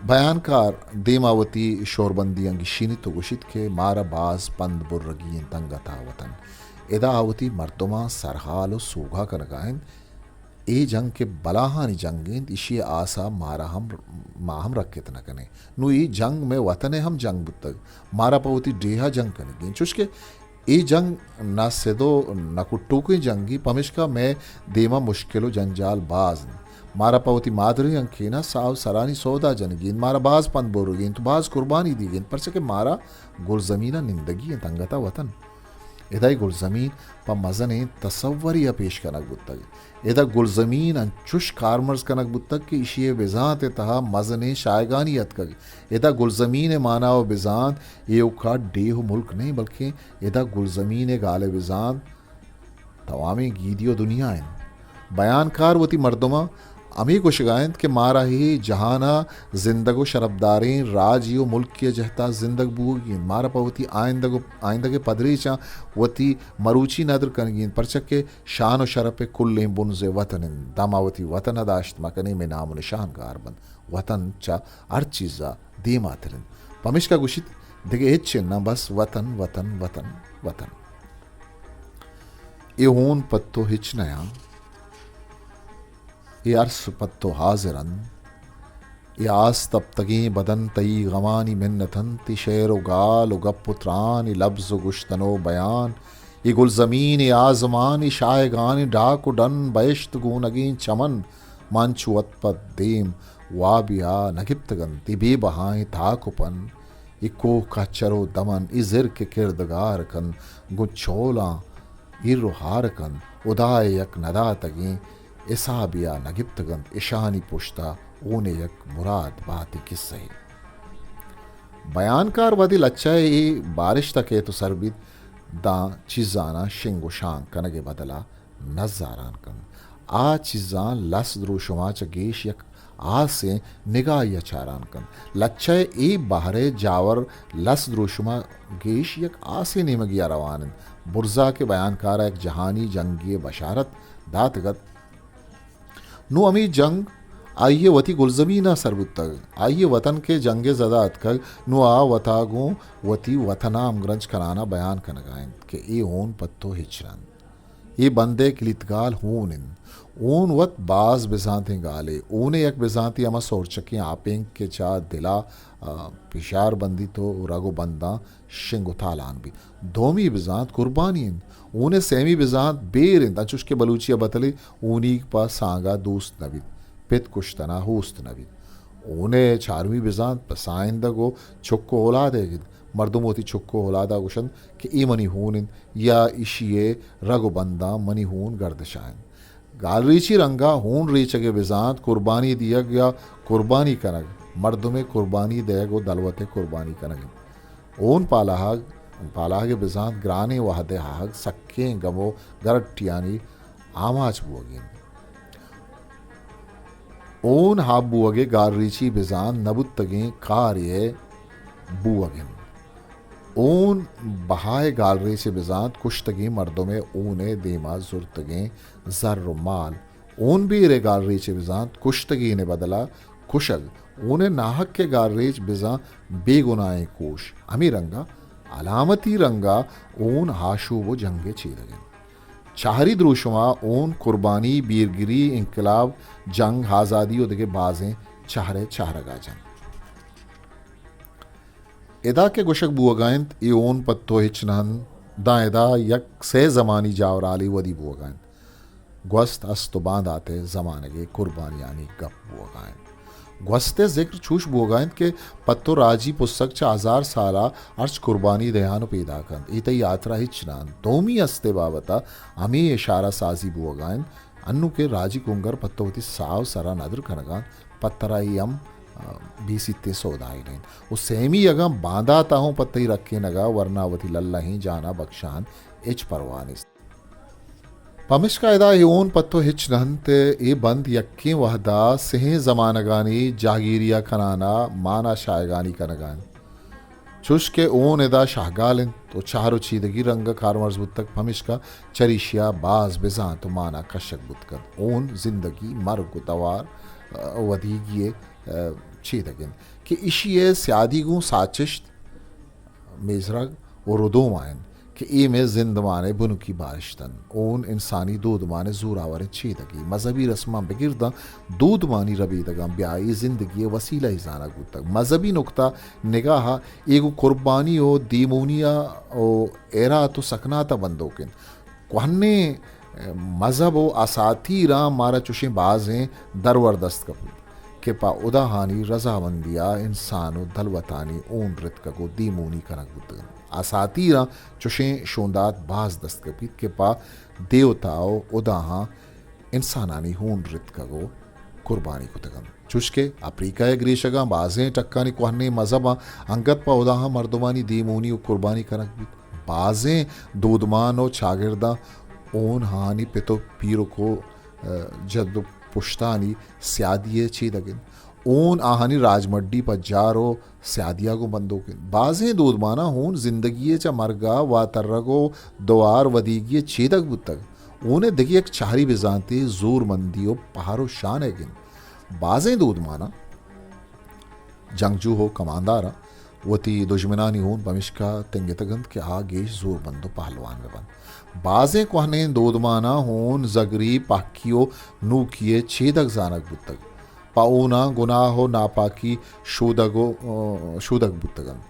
بیانکار دیما وتی شوربندیاں گیشینیت و گوشیت کہ مارا باز پند برگی انت انگت ءَ وطن۔ ادا آ وتی مردماں سرحال و سوگا کنگا انت۔ اے جنگ کہ بلاہانی جنگ انت، ایشی ءِ آسا مارا ہم، ما ہم رکت نہ کنیں۔ نوں اے جنگ مئے وطن ءِ ہم جنگ بوتگ، مارا پہ وتی ڈیہہ ءَ جنگ کنگی انت، چوشکہ اے جنگ نہ سد و نہ کٹوکیں جنگی، پمیشکا مئے دیما مشکل و جنجال باز انت۔ مارا پہ وتی مادریں ہنکین ءَ ساہ و سرانی سودا جنگی انت، مارا باز پند برگی انت، باز قربانی دیگی انت، پرچا کہ مارا گلزمین ءَ نندگی انت، انگت ءَ وطن۔ ادا اے گلزمین پہ مزنیں تصورے ءَ پیش کنگ بوتگ۔ ادا گلزمین انچوش کارمرز کنگ بوتگ کہ ایشی ءِ بزانت ءِ تہا مزنیں شاہگانی اتکگ۔ ادا گلزمین ءِ مانا و بزانت ایوکا ڈیہہ و ملک نہ انت، بلکیں ادا گلزمین ءِ گال ءِ بزانت توامیں گیدی و دنیا انت۔ بیانکار وتی مردماں ہمے گوشگا انت کہ مارا اے جہان ءَ زندگ و شرپداریں راجے و ملکے ءِ جہتا زندگ بوگی انت۔ مارا پہ وتی آئندگ و، آئندگ ءِ پدریچاں وتی مروچی ندر کنگی انت، پرچا کہ شان و شرپ ءِ کلیں بنز ءِ وطن انت۔ داں ما وتی وطن ءَ داشت مکنیں، مئے نام و نشان گار بنت۔ وطن چہ ہر چیز ءَ دیماتر انت۔ پمیشکا گوشیت، دگہ ہچ اناں، بس وطن، وطن، وطن، وطن۔ اے ہون پہ تو ہچ نیاں، اے ارس پہ تو حاضر انت۔ اے آس تپتگیں بدن تئی غمانی منت انت، اے شعر و گال و گپ و تران، اے لبز و گشتن و بیان، اے گلزمین، اے آزمان، اے شاہگانیں ڈاک و ڈن، بہشت گونگیں چمن، من چو وت پہ دیم وابے ءَ نہ گپتگ انت، اے بے بہائیں تاک و پن، اے کوہ کہچر و دمن، اے زر کہ کردگار کنت گوں چولاں، ایر و ہار کنت، ہدا ءَ یک نداتگیں حسابے ءَ نہ گپتگ انت، اشانی پشت ءَ ہون ءِ یک مراد بہتیں کسہے۔ بیانکار وہدے لچہ ءِ اے بارشت ءَ کئیت و سر بیت، داں چیزاناں شنگ و شانگ کنگ ءِ بدل ءَ نزاران کنت۔ آ چیزاں لس دروشم ءَ چہ گیش یک آسیں نگاہے ءَ چاران کنت۔ لچہ ءِ اے بہر ءِ جاور لس دروشم ءَ گیش یک آسیں نیمگے ءَ روان انت۔ برزا کہ بیانکار ءَ یک جہانی جنگے ءِ بشارت داتگ ات، نوں ہمے جنگ آئی ءِ وتی گلزمین ءَ سر بوتگ۔ آئی ءِ وتن کہ جنگ ءِ زد ءَ اتکگ، نوں آ وت ءَ گوں وتی وتن ءَ ہمگرنچ کنان ءَ بیان کنگ ءَ انت کہ اے ہون پہ تو ہچ نہ انت۔ اے بند ءِ کلیت گال ہون انت۔ ہون وت باز بزانتیں گالے۔ ہون ءِ یک بزانتے ہما سورچکیں آپینک کہ چہ دل ءَ، آ، پشار بندیت ءُ رگ ءُ بنداں شنگ ءُ تالان بیت۔ دومی بزانت قربانی انت۔ ہون ءِ سیمی بزانت بیر انت، انچوش کہ بلوچی ءَ بتلے، ہونیگ پہ سانگ ءَ دوست نہ بیت، پت کشتن ءَ ہوست نہ بیت۔ ہون ءِ چارمی بزانت پہ ساہندگ ءُ چک ءُ اولاد ئیگ انت۔ مردم وتی چک ءُ اولاد ءَ گوشنت کہ اے منی ہون انت یا ایشی ءِ رگ ءُ بنداں منی ہون گردش ءَ انت۔ گالریچی رنگ ءَ ہون ریچگ ءِ بزانت قربانی دیگ یا قربانی کنگ، مردم ءِ قربانی دئیگ ءُ دلوت ءِ قربانی کنگ انت۔ ہون پالاہگ، پالاہگ ءِ بزانت گرانیں وہد ءِ آہگ، سکیں گم ءُ گرٹیانی آماچ بوگ انت۔ ہون ہاپ بوگ ءِ گالریچی بزانت نہ بوتگیں کارے ءِ بوگ انت۔ ہون بہا ءِ گالریچ ءِ بزانت کشتگیں مردم ءِ ہون ءِ دیم ءَ زرتگیں زر ءُ مال۔ ہون بیر ءِ گالریچ ءِ بزانت کشتگین ءِ بدل ءَ کشگ۔ ہون ءِ ناحق ءِ گالریچ بزاں بے گناہیں کوش۔ ہمے رنگ ءَ علامتی رنگ ءَ ہون آشوب ءُ جنگ ءِ چیدگ انت۔ چہری دروشم ءَ ہون قربانی، بیرگری، انقلاب، جنگ، آزادی ءُ دگہ بازیں چہرے چہرگ ءَ جنت۔ ادا کہ گوشگ بوگ ءَ انت، اے ہون پہ تو ہچ نہ انت، داں ادا یک سئے زمانی جاورھالے ودی بوگ ءَ انت۔ گوست، است ءُ باندات ءِ زمانگ ءِ قربانیانی گپ بوگ ءَ انت۔ گوست ءِ ذکر چوش بوگ ءَ انت کہ پہ تو راجی پسگ چہ ہزار سال ءَ ہرچ قربانی دئیان ءُ پیداک انت، اے تئی ہاترا ہچ نہ انت۔ دومی است ءِ بابت ءَ ہمے اشارہ سازی بوگ ءَ انت، انوں کہ راجی کنگر پہ تو وتی ساہ ءُ سر ءَ ندر کنگ ءَ انت، پہ ترا اے ہم، آ، بے سیتیں سودائے نہ انت۔ ءُ سیمی اگاں باندات ءَ ہوں پہ تئی رکینگ ءَ ورنا وتی للہیں جان ءَ بکشان، ہچ پرواہ نیست۔ پمشکا ادا اے ہون پہ تو ہچ نہ انت، اے بند یکیں وہد ءَ سہیں زمانگانی جہگیری ءَ کنان ءَ مانا شاہگانی کنگ ءَ انت۔ چوش کہ ہون ادا شاہگال انت ءُ چہر ءُ چیدگی رنگ ءَ کارمرز بوتگ، پمشکا چریشی ءَ باز بزانت ءُ مانا کشگ بوت کنت۔ ہون زندگی، مرگ ءُ دوار، ءُ ودیگی ءِ، ءَ، چیدگ انت کہ ایشی ءِ سیادی گوں ساچشت، میزرگ ءُ ردوم ءَ انت کہ اے مئے زندمان ءِ بنکی بارشت انت۔ ہون انسانی دودمان ءِ زوراوریں چیدگے، مذہبی رسماں بگر داں دودمانی ربیدگاں بیا اے زندگی ءِ وسیلہ ئے زانگ بوتگ۔ مذہبی نقطہ نگاہ ءَ اے گوں قربانی ءُ دیمونی ءَ ءُ ہیرات ءُ سکنات ءَ بندوک انت۔ کوہنیں مذہب ءُ اساطیراں مارا چوشیں بازیں درور دست کپیت کہ پہ ہداہانی رضامندی ءَ انسان ءُ دلوتانی ہون رتکگ ءُ دیمونی کنگ بوتگ انت۔ اساطیراں چوشیں شوندات باز دست کپیت کہ پہ دیوتا ءُ ہداہاں انسانانی ہون رتکگ ءُ قربانی کتگ انت۔ چوشکہ اپریکہ ءِ گریشگاں بازیں ٹکانی کوہنیں مذہباں انگت پہ ہداہاں مردمانی دیمونی ءُ قربانی کنگ بیت۔ بازیں دودمان ءُ چاگرداں ہون آہانی پت ءُ پیرک ءُ، ءَ، جد ءُ پشتانی سیادی ءِ چیدگ انت۔ ہون آہانی راجمڈی پجار ءُ سیادی ءَ گوں بندوک انت۔ بازیں دودماناں ہون زندگی ءِ چہ مرگ ءَ واترگ ءُ دوار ودیگی ءِ چیدگ بوتگ۔ ہون ءِ دگہ یک چہری بزانتے زورمندی ءُ پہر ءُ شان ئیگ انت۔ بازیں دودماناں جنگجو ءُ کمانداراں وتی دژمنانی ہون پمیشکا تنگتگ انت کہ آ گیش زورمند ءُ پہلوان بہ بنت۔ بازیں کوہنیں دودماناں ہون زگری، پہکی ءُ نوکی ءِ چیدگ زانگ بوتگ۔ پہ ہوناں گناہ ءُ ناپاکی شودگ ءُ، شودگ بوتگ انت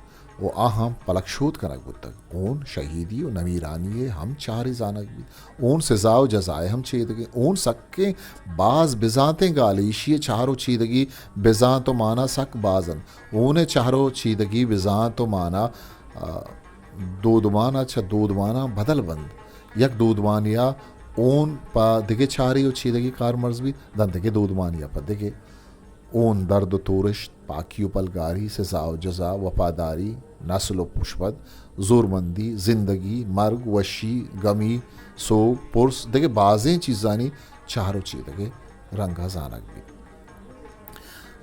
ءُ آہاں پلک شود کنگ بوتگ۔ ہون شہیدی ءُ نمیرانی ءِ ہم چہرے زانگ بیت۔ ہون سزا ءُ جزا ءِ ہم چیدگے۔ ہون سکیں باز بزانتیں گالے، ایشی ءِ چہر ءُ چیدگی بزانت ءُ مانا سک باز انت۔ ہون ءِ چہر ءُ چیدگی بزانت ءُ مانا، آ، دودمان ءَ چہ دودماناں بدل بنت۔ یک دودمانے ءَ ہون پہ دگہ چہرے ءُ چیدگے کارمرز بیت، داں دگہ دودمانے ءَ پہ دگہ۔ ہون درد ءُ تورشت، پاکی ءُ پلگاری، سزا ءُ جزا، وپاداری، نسل ءُ پشبد، زورمندی، زندگی، مرگ، وشی، گمی، سوگ، پرس، دگہ بازیں چیزانی چہر ءُ چیدگے رنگ ءَ زانگ بیت۔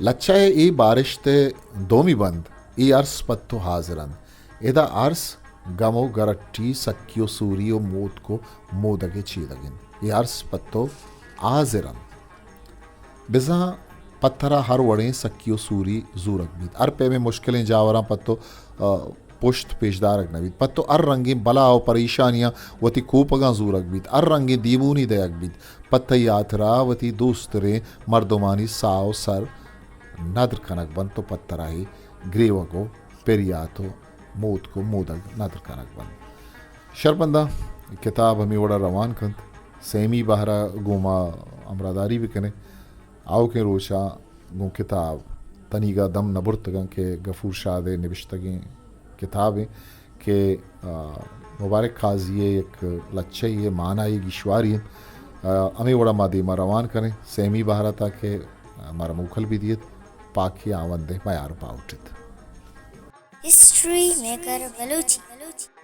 لچہ ءِ اے بارشت ءِ دومی بند، اے ارس پہ تو حاضر انت۔ ادا ارس، گم و گرٹی، سکی و سوری و موتک و مودگ ءِ چیدگ انت۔ اے ارس پہ تو حاضر انت۔ بزاں پہ ترا ہر وڑیں سکی و سوری زورگ بیت۔ ہر پیمیں مشکلیں جاوراں پہ تو، آ، پشت پیش دارگ نہ بیت۔ پہ تو ہر رنگیں بلا و پریشانیاں وتی کوپگاں زورگ بیت۔ ہر رنگیں دیمونی دئیگ بیت۔ پہ تئی ہاترا وتی دوستریں مردمانی ساہ و سر ندر کنگ بنت و پہ ترا اے گریوگ و پریات و موتک و مودگ ندر کنگ بنت۔ شربنداں، کتاب ہمے وڑا روان کنت۔ سیمی بہرا گوں ما ہمراہداری بکنیں۔ آؤکیں روچاں گوں کتاب تنیگا دم نہ برتگاں کہ غفور شاد ءِ نبشتگیں کتابے کہ، آ، مبارک قاضی ءِ یک لچہ یے، مانائے گیشواری انت۔ آ، ہمے وڑا ما دیما روان کنیں۔ سیمی بہرا تاکہ، آ، مارا موکل بہ دیت، پاکی آوندیں میار باہوٹ ایت۔ History maker Balochi.